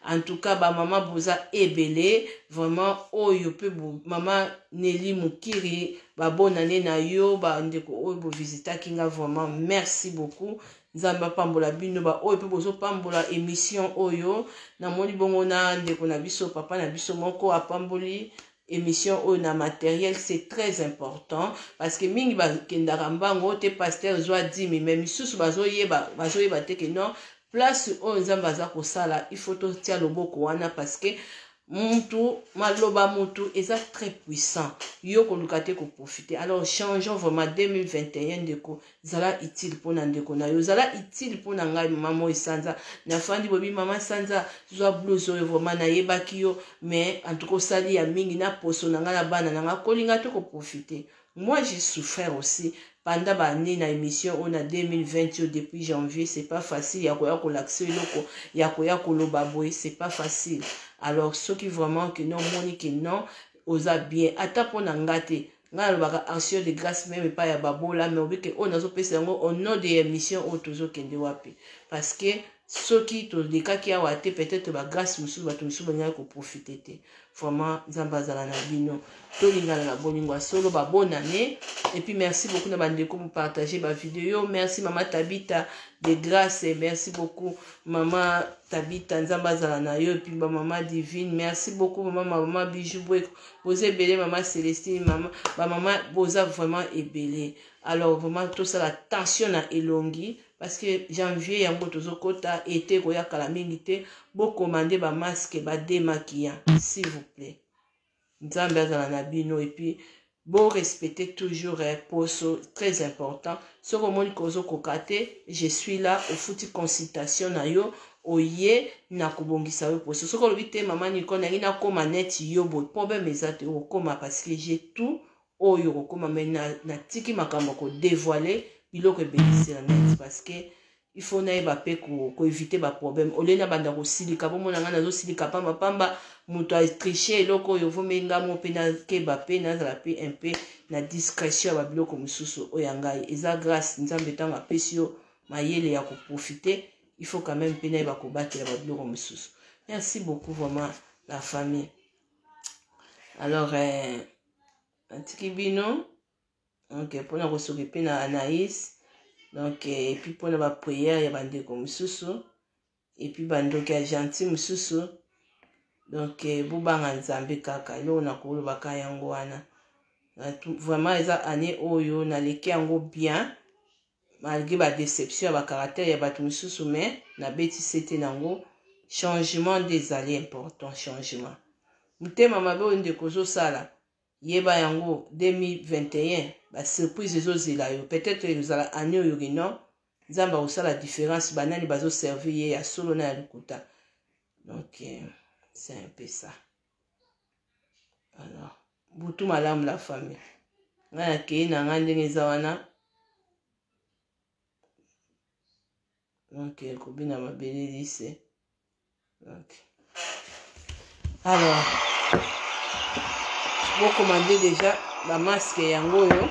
En tout cas, bamama boza ebele vraiment. Oyo mpe mama Neli Mokiri, babonane na yo. Bandeko oyo bovisitaki nga, vraiment merci beaucoup. Nzambe apambola bino. Baoyo mpe bozopambola émission oyo, namoni bongo na ndeko na biso, papa na biso moko apamboli émission oyo na matériel. C'est très important, parce que mingi bakendaka mbango te, pasteur zwa dimi, mais misusu bazoyeba, bazoyeba te ke non, place oyo Nzambe aza kosala, il faut totia loboko wana, parce que Mutu maloba mutu eza très puissant, yo koluka te koprofite. Alors changeons vraiment 2021. Ndeko, zala utile mpona ndeko na yo, zala utile mpona ngai. Mama moi sanza nafandi bobi, mama sanza zwa blouse oyo, vraiment nayebaki yo, mais en tout cas osali ya mingi na poso na ngai na bana na ngai. Kolinga te koprofite. Moi, j'ai souffert aussi pendant baannée na émission oyo na 2020 oyo, depuis janvier. C'est pas facile ya koya kolakisa eloko ya koya koloba boye, c'est pas facile. Alors soki vraiment que non, omoni que non, oza bien ata mpo na nga te. Ngai nalobaka action de grâce même epai ya babola, mais obike oyo nazopesa yango au nom de émission oyo tozokende wapi, parce que soki tolekaki awa te, peut-être bagrâce mosusu bato mosusu balingaki koprofite te. Vraiment, Nzambe azala na bino. Tolingana na bolingo ya solo. Babonne année et puis merci beaucoup na bandeko bopartage bavideo. Merci mama Tabita de grâce, merci beaucoup mama Tabita, Nzambe azala na yo. Et puis bamama Divine, merci beaucoup mama, mama Bijou Bweko, boza ebele, mama Célestine, mama bamama, boza vraiment ebele. Alors vraiment tosala attention na elongi, parce que janvier yango tozokota ete koya kala mingi te. Bokomande bamasque, badémaquillant, s'il vous plaît. Nzambe azala na bino. Et puis borespecte toujours poso, très important. Soki omoni kozokoka te, je suis là. Ofuti consultation na yo, oye na kobongisa yo poso. Soki olobi te, mama Nicole, nangi nakóma neti yo boye, problème eza te, okokóma, parce que j'ai tout oyo okokóma. Mais natiki makambo ya kodévoile biloko ebele na net, parce que il faut nayeba mpe koévite baproblème. Olie na banda kosilika, bomona ngai nazosilika pambapamba, moto atriche eloko oyo vomi nga mo mpe nakeba mpe nazala mpe un peu na discrétion ya babiloko mosusu oyo ya ngai. Eza grâce Nzambe ntango apesi yo mayele ya koprofite, il faut quand même mpe nayeba kobatela babiloko mosusu. Merci beaucoup vraiment la famille. Alors natiki bino, donc mpona kosoki mpe na Anaïs, donc et puis mpona baprière ya bandeko mosusu et puis bandoki ya gentil mosusu. Donc bobanga Nzambe kaka. Eloko na kolobaka yango wana. Vraiment eza année oyo naleki yango bien, malgré badéception ya bacaractère ya bato mosusu, mais nabetisi te nango. Changement nde ezali important, changement. Motema mabe oyo ndeko ozosala, yeba yango, 2021 basurprise ezozela yo. Peut-être ezala année oyo kino Nzambe akosala différence, banani bazoservir ye ya solo na ya lokuta. Donc c'est un peu ça. Alors butu malamu la famille. Ngai nakei na ngai ndenge eza wana. Donc kobina mabele lise. Donc alors bokomande déjà bamasque yango oyo,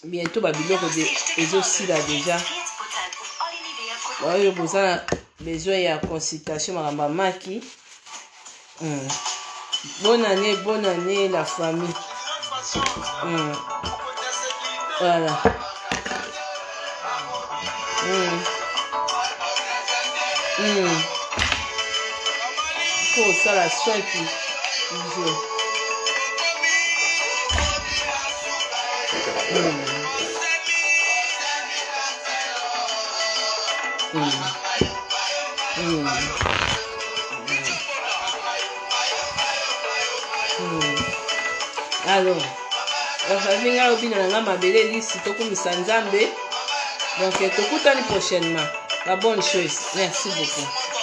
bientôt babiloko ezosila déjà. Oyo boza na besoin ya consultation, makambo ya maki. Bonne année, bonne année la famille. Voilà. Faut osala soin toujours. Alors bafamille, ngai obina na ngai mabele lisi, tokumisa Nzambe. Donc tokutani prochainement. Ba bonne chose, merci beaucoup.